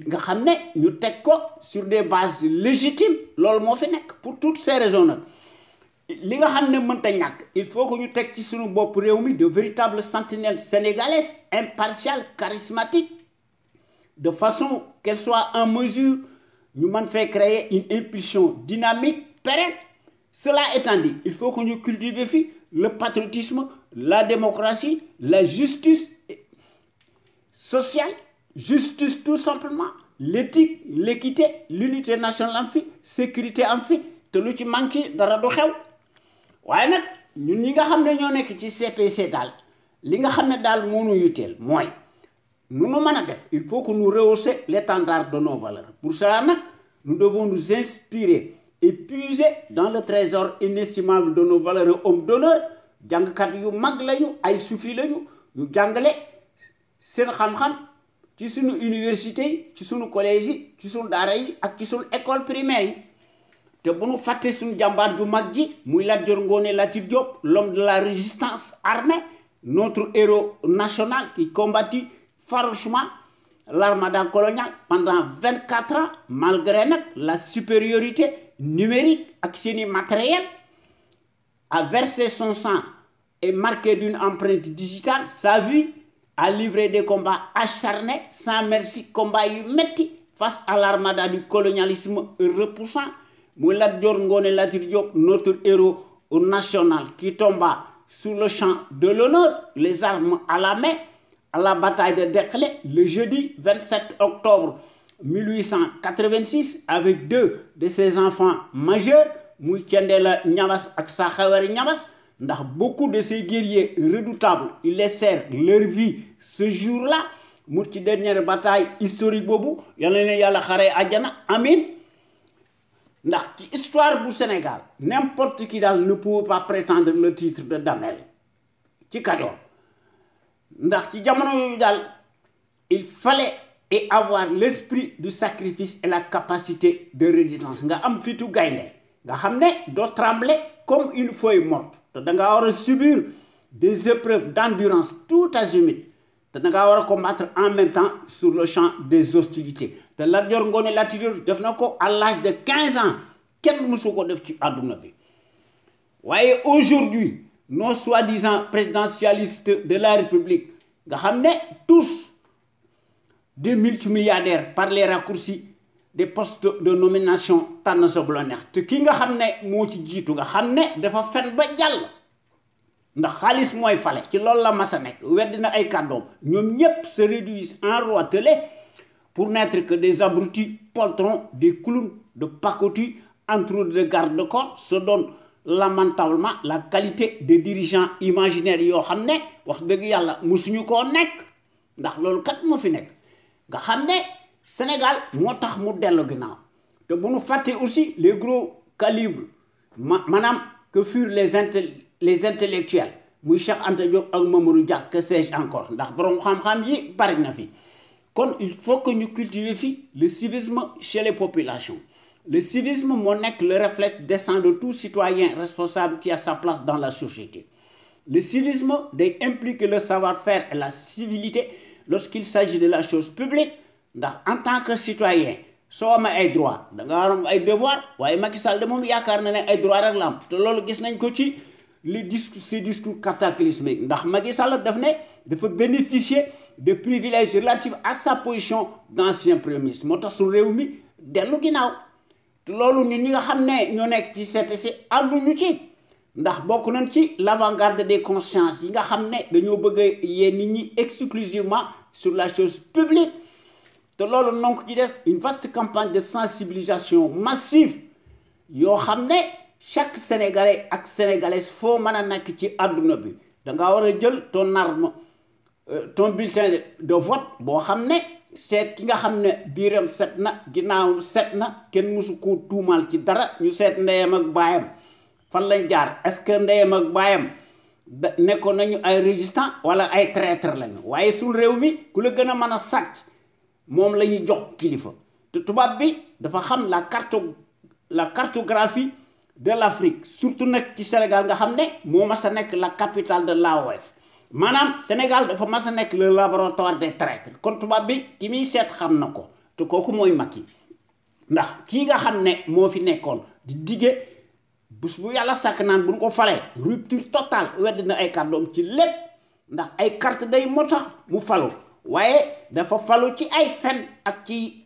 nga xam ne ñu teg ko sur des bases légitimes loolu moo fi nekk pour toutes ces raisons nag li nga xam ne mënta ñàkk il faut que ñu teg ci suñu bopp réew mi de véritables sentinelles sénégalaises impartiales charismatiques de façon qu'elles soient en mesure ñu mën fee créer une impulsion dynamique pérenne. Cela étant dit il faut que ñu cultiver fi le patriotisme la démocratie la justice sociale justice tout simplement l'éthique l'équité l'unité nationale am fi sécurité am fi te lu ci manqué dara du xew waaye nag ñun ñi nga xam ne ñoo nekk ci CPC daal li nga xam ne daal moo ñu yitteel mooy nu nu mën a def il faut que nous rehausser l'étendard de nos valeurs pour cela nag nous devons nous inspirer et puiser dans le trésor inestimable de nos valeureux hommes d'honneur jàngkat yu mag lañu ay sufi lañu ñu jàngale seen xam-xam ci suñu université yi ci suñu collège yi ci suñu daara yi ak ci suñu école primaire yi te bu ñu fàtte suñu jàmbaar ju mag ji muy Lat Dior Ngoné Latyr Diop l'homme de la résistance armée notre héros national qui combattit farouchement l'armada coloniale pendant 24 ans malgré nag la supériorité numérique ak seeni matériel a versé son sang et marqué d'une empreinte digitale sa vie a livré des combats acharnés sans merci combat yu metti face à l'armada du colonialisme repoussant muy Lat Dior Ngoné Latyr Diop notre héros national qui tomba sur le champ de l'honneur les armes à la main à la bataille de Derklé le jeudi 27 octobre 1886 avec 2 de ses enfants majeurs, muy Thiendella Niabass ak Sakhawari Niabass, ndax beaucoup de ces guerriers redoutables, ils laissèrent leur vie ce jour-là, mu ci dernière bataille historique bobu, yalla na yalla xaré aljana, amin. Ndax ci histoire du Sénégal, n'importe qui ne pouvait pas prétendre le titre de Damel ci Kajoor. Ndax ci jamono yooyu daal il fallait et avoir l'esprit du sacrifice et la capacité de résistance nga am fitu gaynde nga xam ne doo trembler comme une feuille morte te da nga war a subir des épreuves d'endurance tout azimut te da nga war a combattre en même temps sur le champ des hostilités te Lat Dior Ngoné Latyr def na ko à l'âge de 15 ans kenn mësu ko def ci àdduna bi waaye aujourd'hui nos soi-disant présidentialistes de la République nga xam ne tous des multimilliardaires par les raccourcis des postes de nomination tànn sa bu la neex te ki nga xam ne moo ci jiitu nga xam ne dafa fen ba jàll ndax xaalis mooy fale ci loolu la masa nekk weddi na ay kàddoom ñoom ñépp se réduisent en roitelets pour n'être que des abrutis poltrons, des clowns de pacotille entourés de garde-corps se donnent lamentablement la qualité de dirigeants imaginaires yoo xam ne wax dëgg yàlla musuñu koo nekk ndax loolu kat moo fi nekk nga xam ne Sénégal moo tax mu dellu ginnaaw te bu nu fàtte aussi les gros calibres maanaam que furent les intellectuels muy Cheikh Anta Diop ak Mamadou Dia que sais-je encore ndax borom xam-xam yi bari na fi kon il faut que ñu cultiver fi le civisme chez les populations. Le civisme monnaie le reflet décent de tout citoyen responsable qui a sa place dans la société. Le civisme implique le savoir-faire et la civilité lorsqu'il s'agit de la chose publique. En tant que citoyen, soo amee ay droits da nga am ay devoirs waaye Macky Sall de moom yaakaar na ne ay droits rek la am te loolu gis nañ ko ci ces discours cataclysmiques ndax Macky Sall dafa bénéficier de privilèges relatifs à sa position d'ancien premier ministre moo tax su réew mi dellu ginnaaw. loolu ñun ñi nga xam ne ñoo nekk ci CPC ànduñu ci ndax bokk nañ ci l'avant-garde des consciences yi nga xam ne dañoo bëgg a yee nit ñi exclusivement sur la chose publique te loolu donc ci def une vaste campagne de sensibilisation massive yoo xam ne chaque sénégalais ak sénégalaise foo mën a nekk ci àdduna bi da nga war a jël ton arme ton bulletin de vote boo xam ne seet ki nga xam ne biiram set na ginnaawam set na kenn mësu ko tuumal ci dara ñu seet ndeyam ak baayam fan lañ jaar est-ce que ndeyam ak baayam nekkoon nañu ay résistant wala ay traître lañu waaye suñ réew mi ku la gën a mën a sàcc moom la ñuy jox kilifa te tubaab bi dafa xam la cartographie de l'Afrique surtout nag ci Sénégal nga xam ne moo mas a nekk la capitale de l'AOF maanaam Sénégal dafa mas a nekk le laboratoire des traîtres kon tubaab bi ki muy seet xam na ko te kooku mooy Macky ndax kii nga xam ne moo fi nekkoon di dige bés bu yàlla sàkk naan bu ñu ko falee rupture totale wedd na ay kàddoom ci lépp ndax ay carte day moo tax mu falu waaye dafa falu ci ay fen ak ci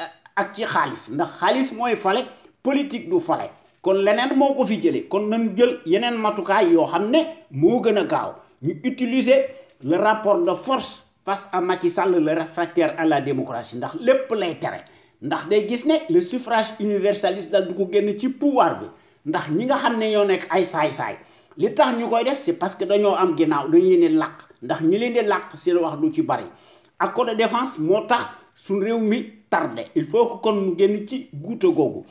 xaalis ndax xaalis mooy fale politique du fale kon leneen moo ko fi jëlee kon nañ jël yeneen matukaay yoo xam ne moo gën a gaaw ñu utiliser le rapport de force face à Macky Sall le réfractaire à la démocratie ndax lépp lay tere ndax day gis ne le suffrage universaliste dal du ko génn ci pouvoir bi ndax ñi nga xam ne ñoo nekk ay saay-saay li tax ñu koy def c'est parce que dañoo am ginnaaw dañu leen di làq ndax ñi leen di làq seen wax du ci bari accord de défense moo tax suñ réew mi tardé il faut que kon ñu génn ci guuta googu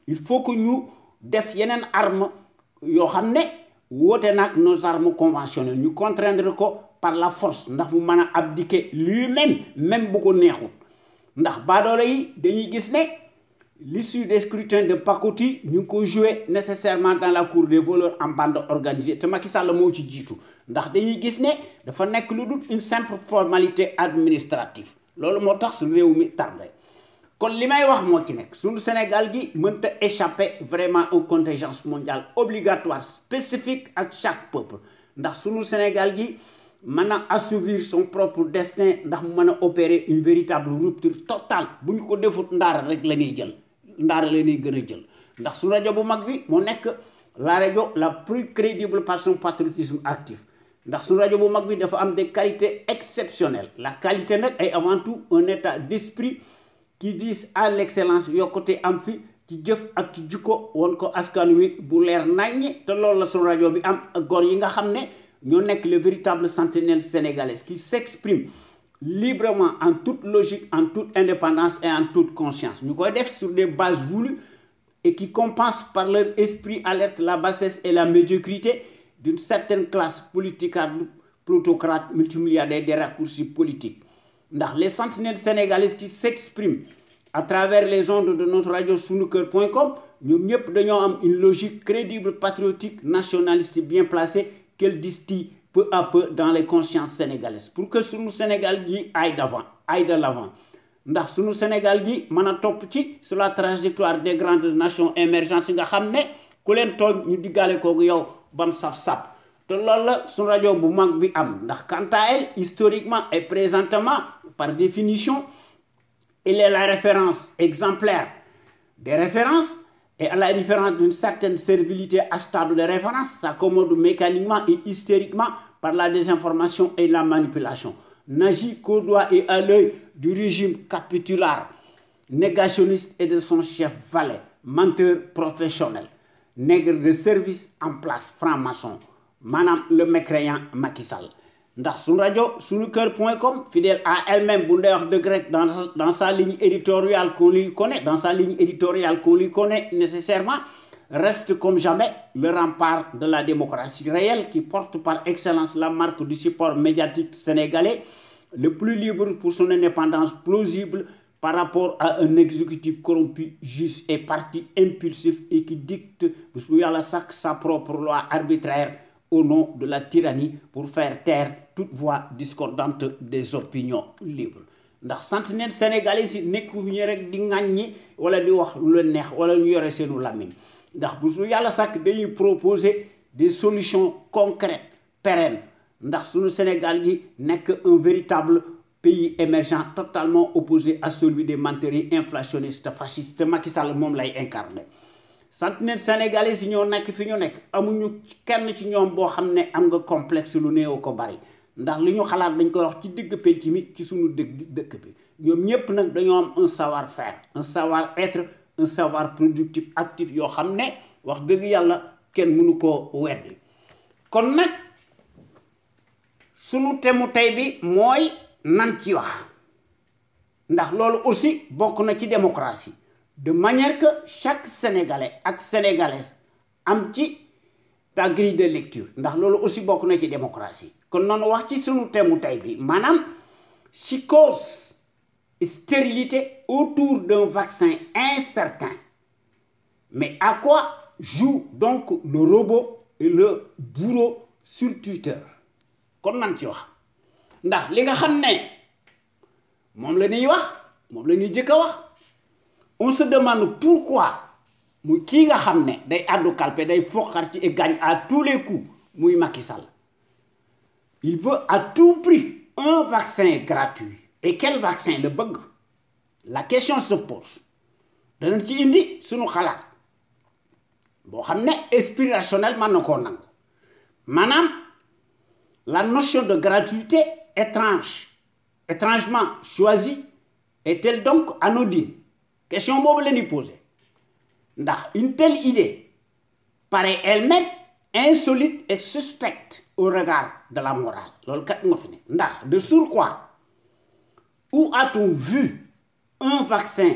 il faut que ñu def yeneen arme yoo xam ne woote nag nos armes conventionnelles ñu contraindre ko par la force ndax mu mën a abdiquer lui-même même bu ko neexul ndax baadoole yi dañuy gis ne l'issue des scrutins de pacotille ñu ngi ko jouer nécessairement dans la cour des voleurs en bande organisée te Macky Sall moo ci jiitu ndax dañuy gis ne dafa nekk lu dul une simple formalité administrative loolu moo tax su réew mi tardé kon li may wax moo ci nekk suñu Sénégal gi mënta échapper vraiment une contingence mondiale obligatoire spécifique à chaque peuple ndax suñu Sénégal gi mën a assouvir son propre destin ndax mu mën a opérer une véritable rupture totale bu ñu ko defut ndaara rek la ñuy jël ndaara la ñuy gën a jël ndax su rajo bu mag bi moo nekk la rajo la plus crédible par son patriotisme actif ndax su rajo bu mag bi dafa am des qualités exceptionnelles la qualité nag est avant tout un état d'esprit qui vise à l'excellence yokkute am fi ci jëf ak ci jikko won ko askan wi bu leer naññi te loolu la sunu rajo bi am góor yi nga xam ne ñoo nekk le véritable sentinelle sénégalais qui s'exprime librement en toute logique, en toute indépendance et en toute conscience. Nous connaissons sur des bases voulues et qui compensent par leur esprit alerte la bassesse et la médiocrité d'une certaine classe politique, plutocrate, multimilliardaire des raccourcis politiques. Les sentinelles sénégalaises qui s'expriment à travers les ondes de notre radio sunuker.com, nous avons une logique crédible, patriotique, nationaliste bien placée qu'elle distille peu à peu dans les consciences sénégalaises pour que sunu Sénégal gi aille de l'avant ndax sunu Sénégal gi mën a topp ci sur la trajectoire des grandes nations émergentes yi nga xam ne ku leen tooñ ñu diggaale kooku yow bam saf-sap te loolu la sunu rajo bu mag bi am ndax quant à elle historiquement et présentement par définition elle est la référence exemplaire des références. Et à la différence d'une certaine servilité achetable de référence, s'accommode mécaniquement et hystériquement par la désinformation et la manipulation. N'agit qu'au doigt et à l'œil du régime capitulaire, négationniste et de son chef valet, menteur professionnel, nègre de service en place, franc-maçon, madame le mécréant Macky Sall. Ndax sunu rajo sunuker.com fidèle à elle-même bu ndey wax dëgg rek dans sa ligne éditoriale qu'on lui connaît nécessairement reste comme jamais le rempart de la démocratie réelle qui porte par excellence la marque du support médiatique sénégalais le plus libre pour son indépendance plausible par rapport à un exécutif corrompu, juste et parti impulsif et qui dicte sa propre loi arbitraire au nom de la tyrannie pour faire taire toute voix discordante des opinions libres. Ndax sentinelle sénégalais yi nekkuñu rek di ŋàññi wala di wax lu leen neex wala ñu yore seenu làmmiñ ndax bu su yàlla sàkk dañuy proposer des solutions concrètes pérennes ndax suñu Sénégal gi nekk un véritable pays émergent totalement opposé à celui des menteries inflationnistes fascistes Macky Sall moom lay incarné. Sentinelle sénégalais yi ñoo nekk fi ñu nekk amuñu kenn ci ñoom boo xam ne am nga complexe lu néew ko bari ndax li ñu xalaat dañ koy wax ci digg penc mi ci suñu dëkk bi ñoom ñëpp nag dañoo am un savoir-faire un savoir-être un savoir productif actif yoo xam ne wax dëgg yàlla kenn mënu koo weddi kon nag sunu temu tey bi mooy nan ci wax ndax loolu aussi bokk na ci démocratie de manière que chaque Sénégalais ak Sénégalaise am ci ta grille de lecture ndax loolu aussi bokk na ci démocratie kon noonu wax ci sunu temu tey bi maanaam psychose et stérilité autour d'un vaccin incertain mais à quoi joue donc le robot et le bourreau sur Twitter kon nan ci wax ndax li nga xam ne moom la ñuy wax moom la ñuy jëkk a wax on se demande pourquoi muy kii nga xam ne day àddu kalpe day foqar ci et gagne à tous les coups muy Macky Sall il veut à tout prix un vaccin gratuit et quel vaccin le bëgg la question se pose danañ ci indi suñu xalaat boo xam ne esprit rationnel mën na koo nangu maanaam la notion de gratuité étrangement choisie est-elle donc anodine question boobu la ñuy poser ndax une telle idée paraît elle-même insolite et suspecte au regard de la morale loolu kat moo fi ne ndax de surcroît où a-t-on vu un vaccin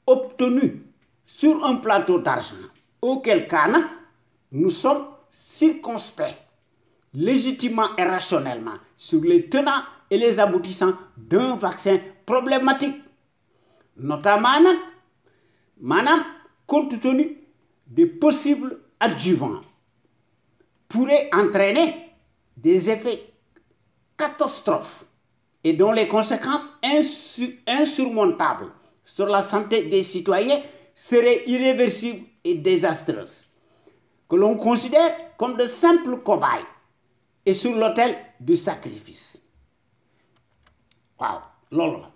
obtenu sur un plateau d'argent auquel cas nag nous sommes circonspects légitimement et rationnellement sur les tenants et les aboutissants d'un vaccin problématique notamment nag maanaam compte tenu des possibles adjuvants pourrait entraîner des effets catastrophes et dont les conséquences insurmontables sur la santé des citoyens seraient irréversibles et désastreuses, que l'on considère comme de simples cobayes et sur l'autel du sacrifice. Waaw, loolu la.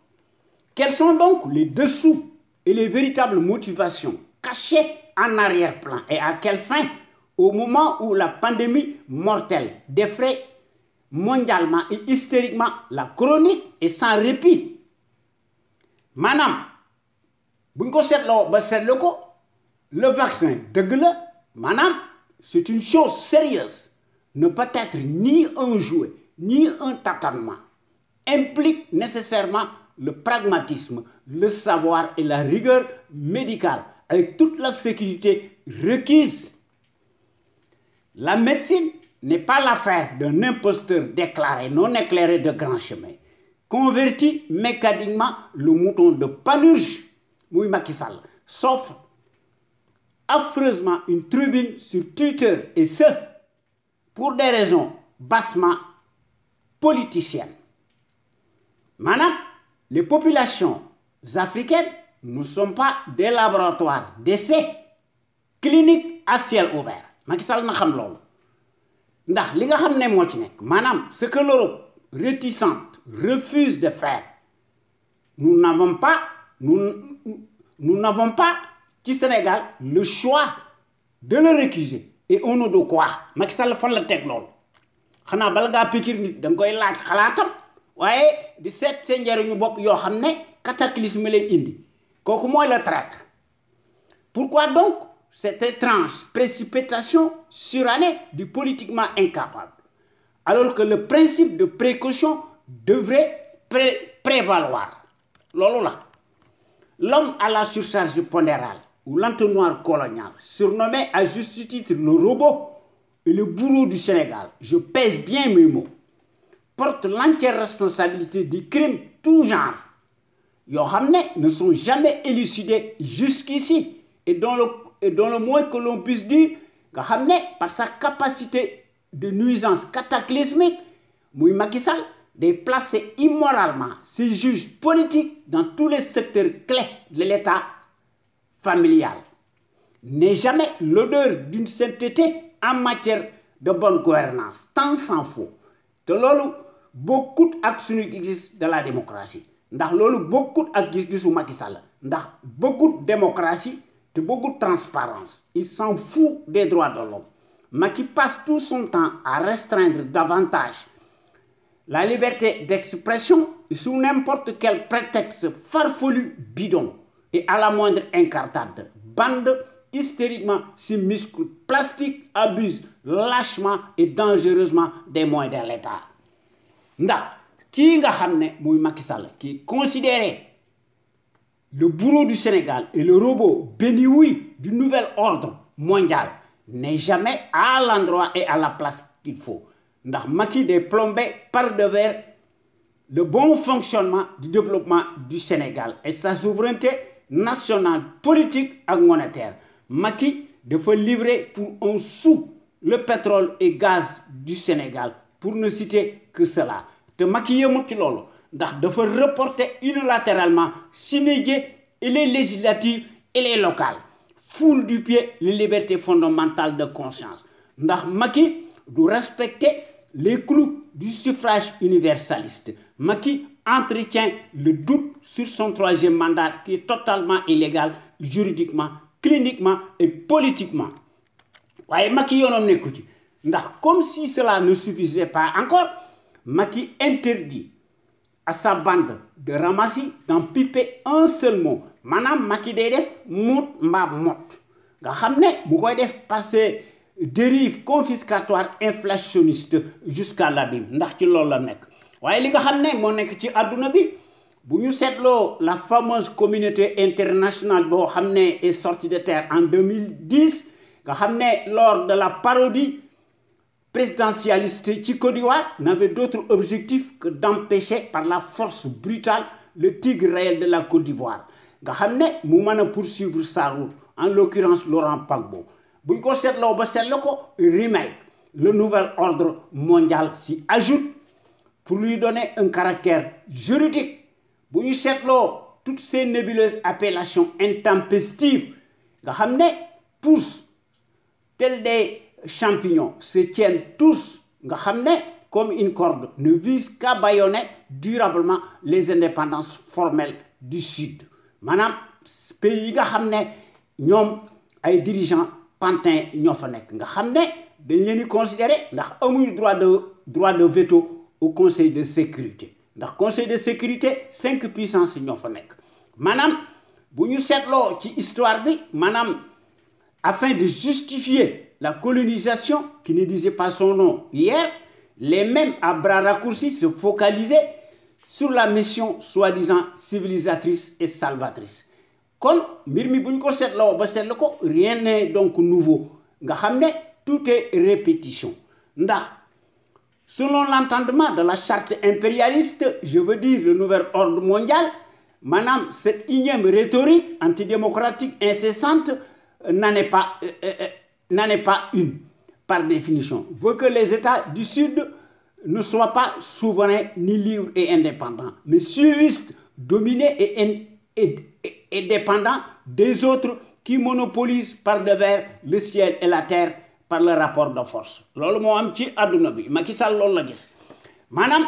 Quels sont donc les dessous et les véritables motivations cachées en arrière-plan et à quelle fin au moment où la pandémie mortelle défraie mondialement et hystériquement la chronique et sans répit maanaam buñ ko seetloo ba seetlu ko le vaccin dëgg la maanaam c'est une chose sérieuse ne peut être ni un jouet ni un tâtonnement implique nécessairement le pragmatisme, le savoir et la rigueur médicale avec toute la sécurité requise. La médecine n'est pas l'affaire d'un imposteur déclaré, non éclairé de grand chemin, converti mécaniquement le mouton de Panurge, Mouy Macky Sall, sauf affreusement une tribune sur Twitter, et ce, pour des raisons bassement politiciennes. Madame, les populations africaines ne sont pas des laboratoires d'essais cliniques à ciel ouvert. Macky Sall na xam loolu ndax li nga xam ne moo ci nekk maanaam ce que l'Europe réticente refuse de faire nous n'avons pas ci Sénégal le choix de le récuser et au nom de quoi Macky Sall fan la teg loolu xanaa bala ngaa pikir nit da nga koy laaj xalaatam waaye di seet seen njariñu bopp yoo xam ne cataclysme lay indi kooku mooy le traître. Pourquoi donc cette étrange précipitation surannée du politiquement incapable alors que le principe de précaution devrait prévaloir? Loolu la l'homme à la surcharge pondérale ou l'entonnoir colonial surnommé à juste titre le robot et le bourreau du Sénégal, je pèse bien mes mots, porte l'entière responsabilité des crimes tout genre yoo xam ne sont jamais élucidés jusqu'ici et dont le moins que l'on puisse dire nga xam ne par sa capacité de nuisance cataclysmique muy Macky Sall de placer immoralement ses juges politiques dans tous les secteurs clés de l'État familial n'est jamais l'odeur d'une sainteté en matière de bonne gouvernance tant s'en faut te loolu bokkut ak suñu gis de la démocratie ndax loolu bokkut ak gis-gisu Macky Sall ndax bokkut démocratie te bokkut transparence il s'en fout des droits de l'homme Macky passe tout son temps à restreindre davantage la liberté d'expression sous n'importe quel prétexte farfelu bidon et à la moindre incartade bande hystériquement ses muscles plastiques abuse lâchement et dangereusement des moyens de l'État ndax kii nga xam ne muy Macky Sall qui est considéré le bourreau du Sénégal et le robot béni oui du nouvel ordre mondial n'est jamais à l'endroit et à la place qu'il faut ndax Macky day plombé par devers le bon fonctionnement du développement du Sénégal et sa souveraineté nationale politique ak monétaire Macky dafa livrer pour un sou le pétrole et gaz du Sénégal pour ne citer que cela te Macky yëmut ci loolu ndax dafa reporter unilatéralement s'inédier et les législatives et les locales foule du pied les libertés fondamentales de conscience ndax Macky du respecter les clous du suffrage universaliste Macky entretient le doute sur son troisième mandat qui est totalement illégal juridiquement cliniquement et politiquement waaye Macky yoonam nekku ci ndax comme si cela ne suffisait pas encore Macky interdit à sa bande de ramassis d'en piper un seul mot maanaam Macky day def mot mbaa mot nga xam ne bu koy def par ses dérives confiscatoires inflationnistes jusqu'à l'abîme ndax ci loolu la nekk waaye li nga xam ne moo nekk ci àdduna bi bu ñu seetloo la fameuse communauté internationale boo xam ne est sortie de terre en 2010 nga xam ne lors de la parodie présidentialiste ci Côte d'Ivoire n'avait d'autre objectif que d'empêcher par la force brutale le tigre réel de la Côte d'Ivoire nga xam ne mu mën a poursuivre sa route en l'occurrence Laurent Gbagbo bu ñu ko seetloo ba seetlu ko remake le nouvel ordre mondial s'y ajoute pour lui donner un caractère juridique bu ñu seetloo toutes ces nébuleuses appellations intempestives nga xam ne poussent tels des champignons se tiennent tous nga xam ne comme une corde ne vise qu'à bâillonner durablement les indépendances formelles du Sud maanaam pays yi nga xam ne ñoom ay dirigeants pantins ñoo fa nekk nga xam ne dañ leen di considérer ndax amuñu droit de veto au Conseil de sécurité ndax Conseil de sécurité 5 puissances ñoo fa nekk maanaam bu ñu seetloo ci histoire bi maanaam afin de justifier la colonisation qui ne disait pas son nom hier, les mêmes à bras raccourcis se focalisaient sur la mission soi-disant civilisatrice et salvatrice. Kon mbir mi buñ ko seetloo ba seetlu ko rien n'est donc nouveau nga xam ne tout est répétition ndax selon l'entendement de la charte impérialiste, je veux dire le nouvel ordre mondial, maanaam cette énième rhétorique antidémocratique incessante n'en est pas une par définition, veut que les États du Sud ne soient pas souverains ni libres et indépendants, mais suivistes, dominés et dépendants des autres qui monopolisent par devers le ciel et la terre par le rapport de force. Loolu moo am ci àdduna bi Macky Sall loolu la gis maanaam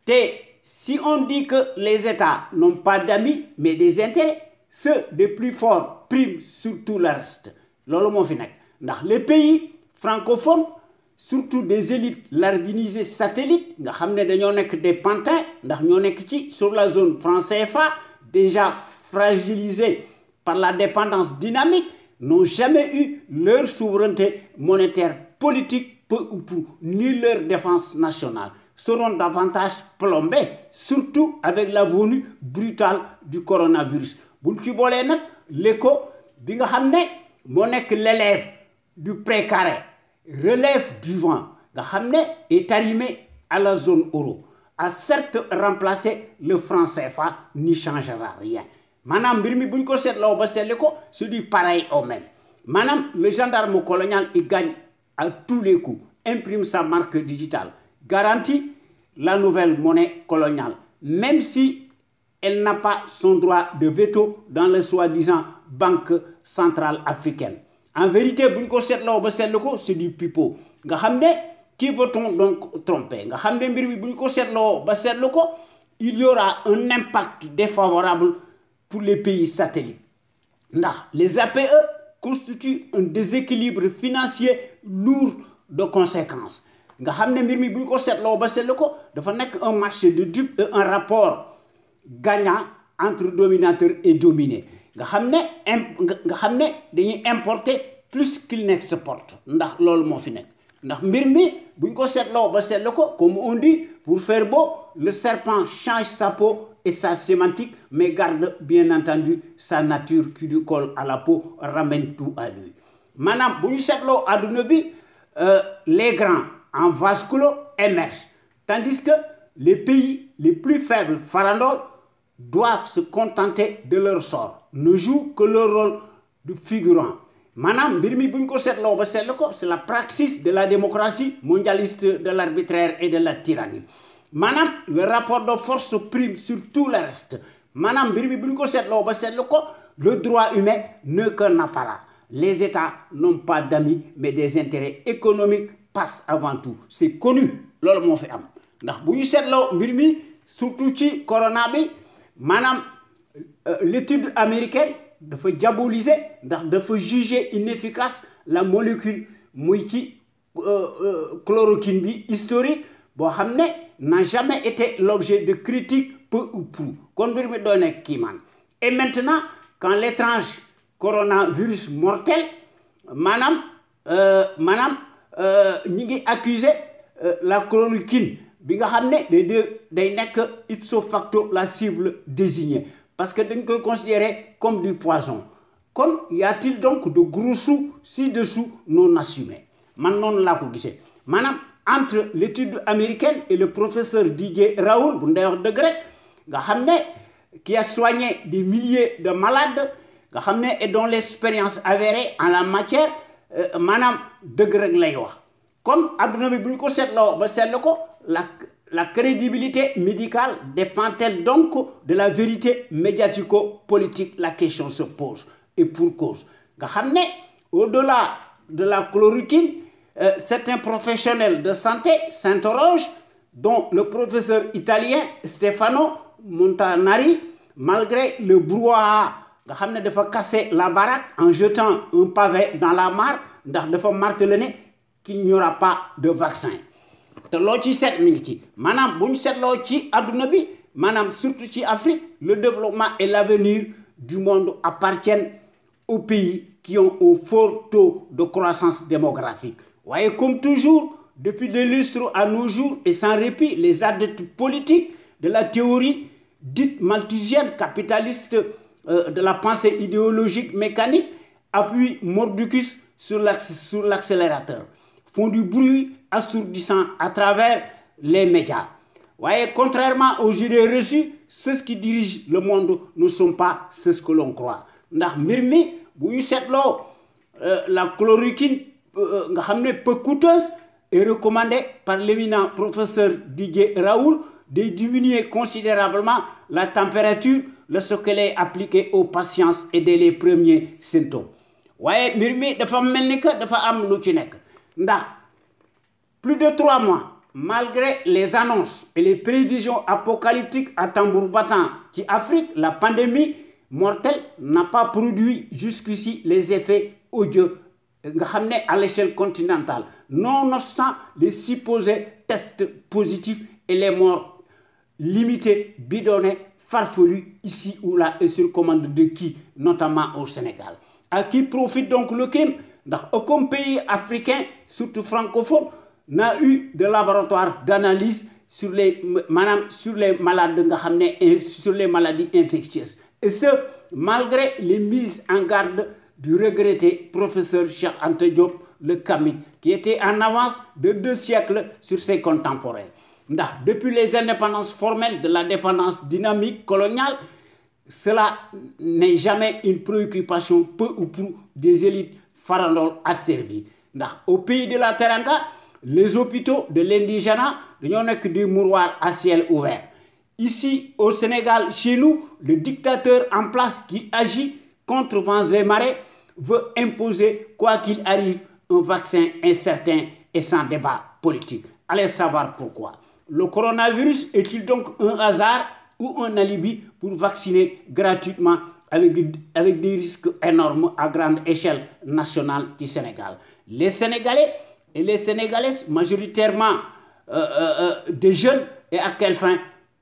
te si on dit que les États n'ont pas d'amis mais des intérêts, ceux des plus forts priment sur tout le reste. Loolu moo fi nekk ndax les pays francophones, surtout des élites larbinisées satellites nga xam ne dañoo nekk des pantins ndax ñoo nekk ci sur la zone franc CFA déjà fragilisée par la dépendance dynamique, n'ont jamais eu leur souveraineté monétaire politique peu ou prou ni leur défense nationale, seront davantage plombés, surtout avec la venue brutale du coronavirus. buñ ci boolee nag l'écho bi nga xam ne moo nekk l'élève du précaré, relève du vent nga xam ne est arrimé à la zone euro, a certes remplacé le franc CFA, n'y changera rien. Maanaam mbir mi buñ ko seetloo ba seetli ko c'est du pareil au même. Maanaam le gendarme colonial il gagne à tous les coups, imprime sa marque digitale, garantit la nouvelle monnaie coloniale, même si elle n'a pas son droit de veto dans le soi-disant Banque centrale africaine. En vérité buñ ko seetloo ba seetli ko c'est du pipeau nga xam ne qui veut-on donc tromper nga xam ne mbir mi buñ ko seetloo ba seetli ko il y aura un impact défavorable pour les pays satellites ndax les APE constituent un déséquilibre financier lourd de conséquences nga xam ne mbir mi bu ñu ko seetloo ba seetlu ko dafa nekk un marché de dupes et un rapport gagnant entre dominateur et dominé nga xam ne dañuy importer plus qu'il n'exporte ndax loolu moo fi nekk ndax mbir mi bu ñu ko seetloo ba seetlu ko comme on dit pour faire beau le serpent change sa peau et sa sémantique, mais garde bien entendu sa nature qui lui colle à la peau, ramène tout à lui. Maanaam bu ñu seetloo adduna bi les grands en vase clos émergent, tandis que les pays les plus faibles farandoles doivent se contenter de leur sort, ne jouent que leur rôle de figurant. Maanaam mbir mi bu ñu ko seetloo ba seetlu ko c'est la praxis de la démocratie mondialiste, de l'arbitraire et de la tyrannie. Maanaam le rapport de force prime sur tout le reste. Maanaam mbir mi bu ñu ko seetloo ba seetlu ko le droit humain n'est qu'un apparat. Les États n'ont pas d'amis mais des intérêts économiques passent avant tout. C'est connu loolu moo fi am ndax bu ñu seetloo mbir mi surtout ci corona bi maanaam l'étude américaine dafa diaboliser ndax dafa juger inefficace la molécule muy ci chloroquine bi historique boo xam ne n'a jamais été l'objet de critiques peu ou prou kon mbir mi doon nekk kiimaan. Et maintenant quand l'étrange coronavirus mortel maanaam ñi ngi accuser la chloroquine bi nga xam ne day nekk ipso facto la cible désignée parce que dañ koy considérer comme du poison. Kon y a-t-il donc de gros sous ci-dessous non assumés man noonu laa ko gisee maanaam entre l'étude américaine et le professeur Didier Raoult bu ndey wax dëgg rek nga xam ne qui a soigné des milliers de malades nga xam ne et dont l'expérience avérée en la matière maanaam dëgg rek lay wax. Kon adduna bi bu ñu ko seetloo ba seetlu ko la crédibilité médicale dépend-elle donc de la vérité médiatico-politique? La question se pose et pour cause nga xam ne au-delà de la chloroquine certains professionnels de santé s'interrogent, dont le professeur italien Stefano Montanari, malgré le brouhaha nga xam ne dafa casser la baraque en jetant un pavé dans la mare ndax dafa marteler qu'il n'y aura pas de vaccin. te loo ci seet mi ngi ci maanaam bu ñu seetloo ci adduna bi maanaam surtout ci Afrique le développement et l'avenir du monde appartiennent aux pays qui ont un fort taux de croissance démographique. Voyez, comme toujours, depuis des lustres à nos jours, et sans répit, les adeptes politiques de la théorie dite malthusienne, capitaliste de la pensée idéologique mécanique, appuient mordicus sur l'accélérateur, font du bruit assourdissant à travers les médias. Voyez, contrairement aux idées reçues, ceux qui dirigent le monde ne sont pas ceux que l'on croit. Ndax mbir mi bu ñu seetloo la chloroquine nga xam ne peu coûteuse est recommandée par l'éminent professeur Didier Raoult de diminuer considérablement la température lorsqu'elle est appliquée aux patients et dès les premiers symptômes. Waaye mbir mi dafa mel ni que dafa am lu ci nekk ndax plus de 3 mois malgré les annonces et les prévisions apocalyptiques à tambour battant qui Afrique, la pandémie mortelle n'a pas produit jusqu'ici les effets odieux à l'échelle continentale, nonobstant les supposés tests positifs et les morts limitées, bidonnées, farfelues ici ou là et sur commande de qui, notamment au Sénégal. À qui profite donc le crime? Dans aucun pays africain, surtout francophone, n'a eu de laboratoire d'analyse sur les maladies infectieuses. Et ce, malgré les mises en garde du regretté professeur Cheikh Anta Diop, le Kamit, qui était en avance de 2 siècles sur ses contemporains. Depuis les indépendances formelles de la dépendance dynamique coloniale, cela n'est jamais une préoccupation peu ou prou des élites farandoles asservies. Au pays de la Teranga, les hôpitaux de l'indigénat n'ont que des mouroirs à ciel ouvert. Ici, au Sénégal, chez nous, le dictateur en place qui agit contre vents et marées veut imposer, quoi qu'il arrive, un vaccin incertain et sans débat politique. Allez savoir pourquoi. Le coronavirus est-il donc un hasard ou un alibi pour vacciner gratuitement avec des risques énormes à grande échelle nationale du Sénégal? Les Sénégalais et les Sénégalaises, majoritairement des jeunes, et à quelle fin?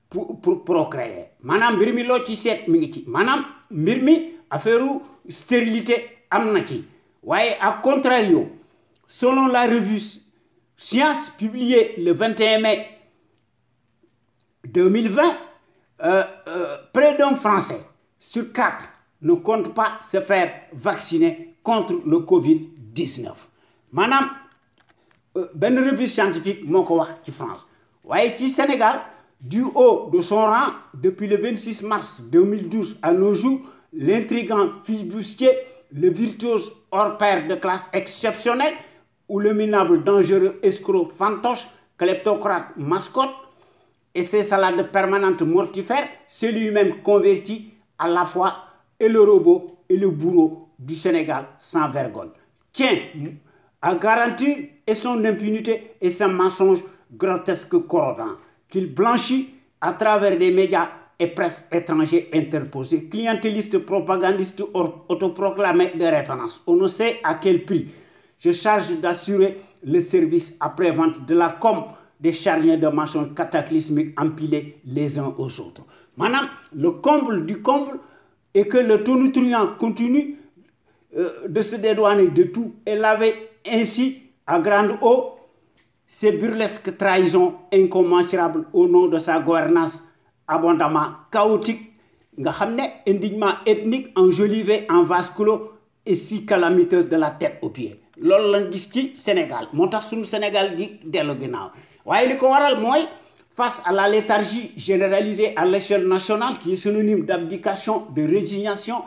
Pour procréer. Madame Birmi lo ci set mi ngi ci manam mbir mi affaire stérilité am na ci waye à contrario selon la revue Science publiée le 21 mai 2020 près d'un Français sur 4 ne compte pas se faire vacciner contre le Covid-19. Madame ben revue scientifique moko wax ci France waye ci Sénégal du haut de son rang, depuis le 26 mars 2012 à nos jours, l'intrigant flibustier, le virtuose hors pair de classe exceptionnelle, ou le minable dangereux escroc fantoche, kleptocrate mascotte, et ses salades permanentes mortifères, c'est lui-même converti à la fois et le robot et le bourreau du Sénégal sans vergogne. Tiens, à garantir et son impunité et son mensonge grotesque corrodant, qu'il blanchit à travers des médias et presse étrangers interposés, clientélistes, propagandistes autoproclamés de référence. On ne sait à quel prix. Je charge d'assurer le service après-vente de la com des charniers de mensonges cataclysmiques empilés les uns aux autres. Maintenant, le comble du comble est que le tonitruant continue de se dédouaner de tout et laver ainsi à grande eau ces burlesques trahisons incommensurables au nom de sa gouvernance abondamment chaotique, indignement ethnique, enjolivé en vase clos et si calamiteuse de la tête aux pieds. Loolu lañ gis ci Sénégal moo tax suñu Sénégal gi dellu ginnaaw waaye li ko waral mooy face à la léthargie généralisée à l'échelle nationale qui est synonyme d'abdication, de résignation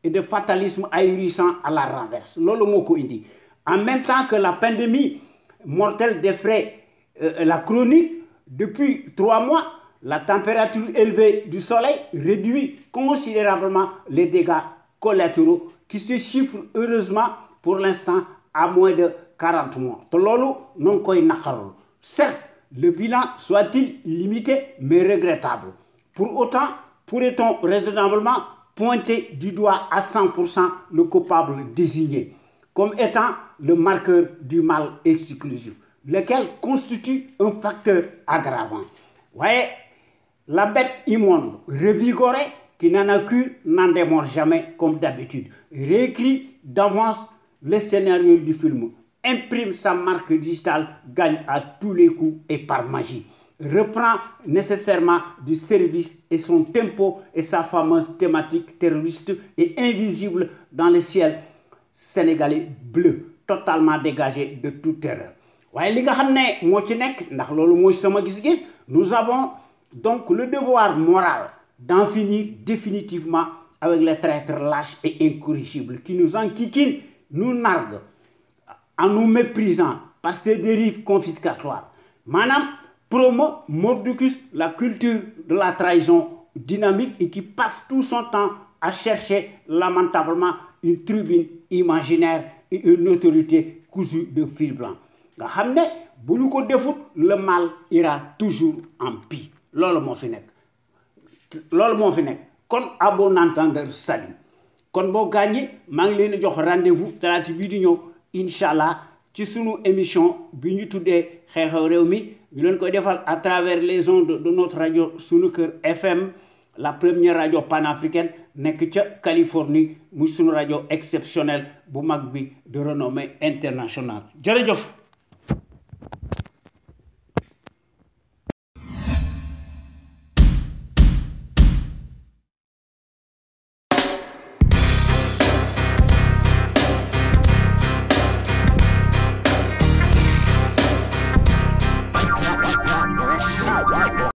et de fatalisme ahurissant à la renverse. Loolu moo ko indi. En même temps que la pandémie mortelle d'effraie la chronique, depuis 3 mois, la température élevée du soleil réduit considérablement les dégâts collatéraux qui se chiffrent heureusement pour l'instant à moins de 40 morts. Certes, le bilan soit-il limité mais regrettable. Pour autant, pourrait-on raisonnablement pointer du doigt à 100% le coupable désigné comme étant le marqueur du mal exclusif, lequel constitue un facteur aggravant. Voyez, la bête immonde, revigorée, qui n'en a qu'une n'en démord jamais comme d'habitude. Réécrit d'avance le scénario du film, imprime sa marque digitale, gagne à tous les coups et par magie. Reprend nécessairement du service et son tempo et sa fameuse thématique terroriste et invisible dans le ciel sénégalais bleu, totalement dégagé de toute terreur. Nous avons donc le devoir moral d'en finir définitivement avec les traîtres lâches et incorrigibles qui nous enquiquinent, nous narguent, en nous méprisant par ces dérives confiscatoires. Madame, promo mordicus la culture de la trahison dynamique et qui passe tout son temps à chercher lamentablement une tribune imaginaire et une autorité cousue de fil blanc. Nga xamné bu ñu ko defut le mal ira toujours en pis. Loolu moo fi nekk. Kon à bon entendeur salut. Kon boo gagné maa ngi leen di jox rendez-vous talaata bii di ñëw inshallah ci sunu émission bi ñu tuddee xew-xew réew mi ñu leen koy defal à travers les ondes de notre radio Sunu Kër FM, la première radio panafricaine nekk ca Californie muy sunu radio exceptionnelle bu mag bi de renommée internationale. Jërëjëf.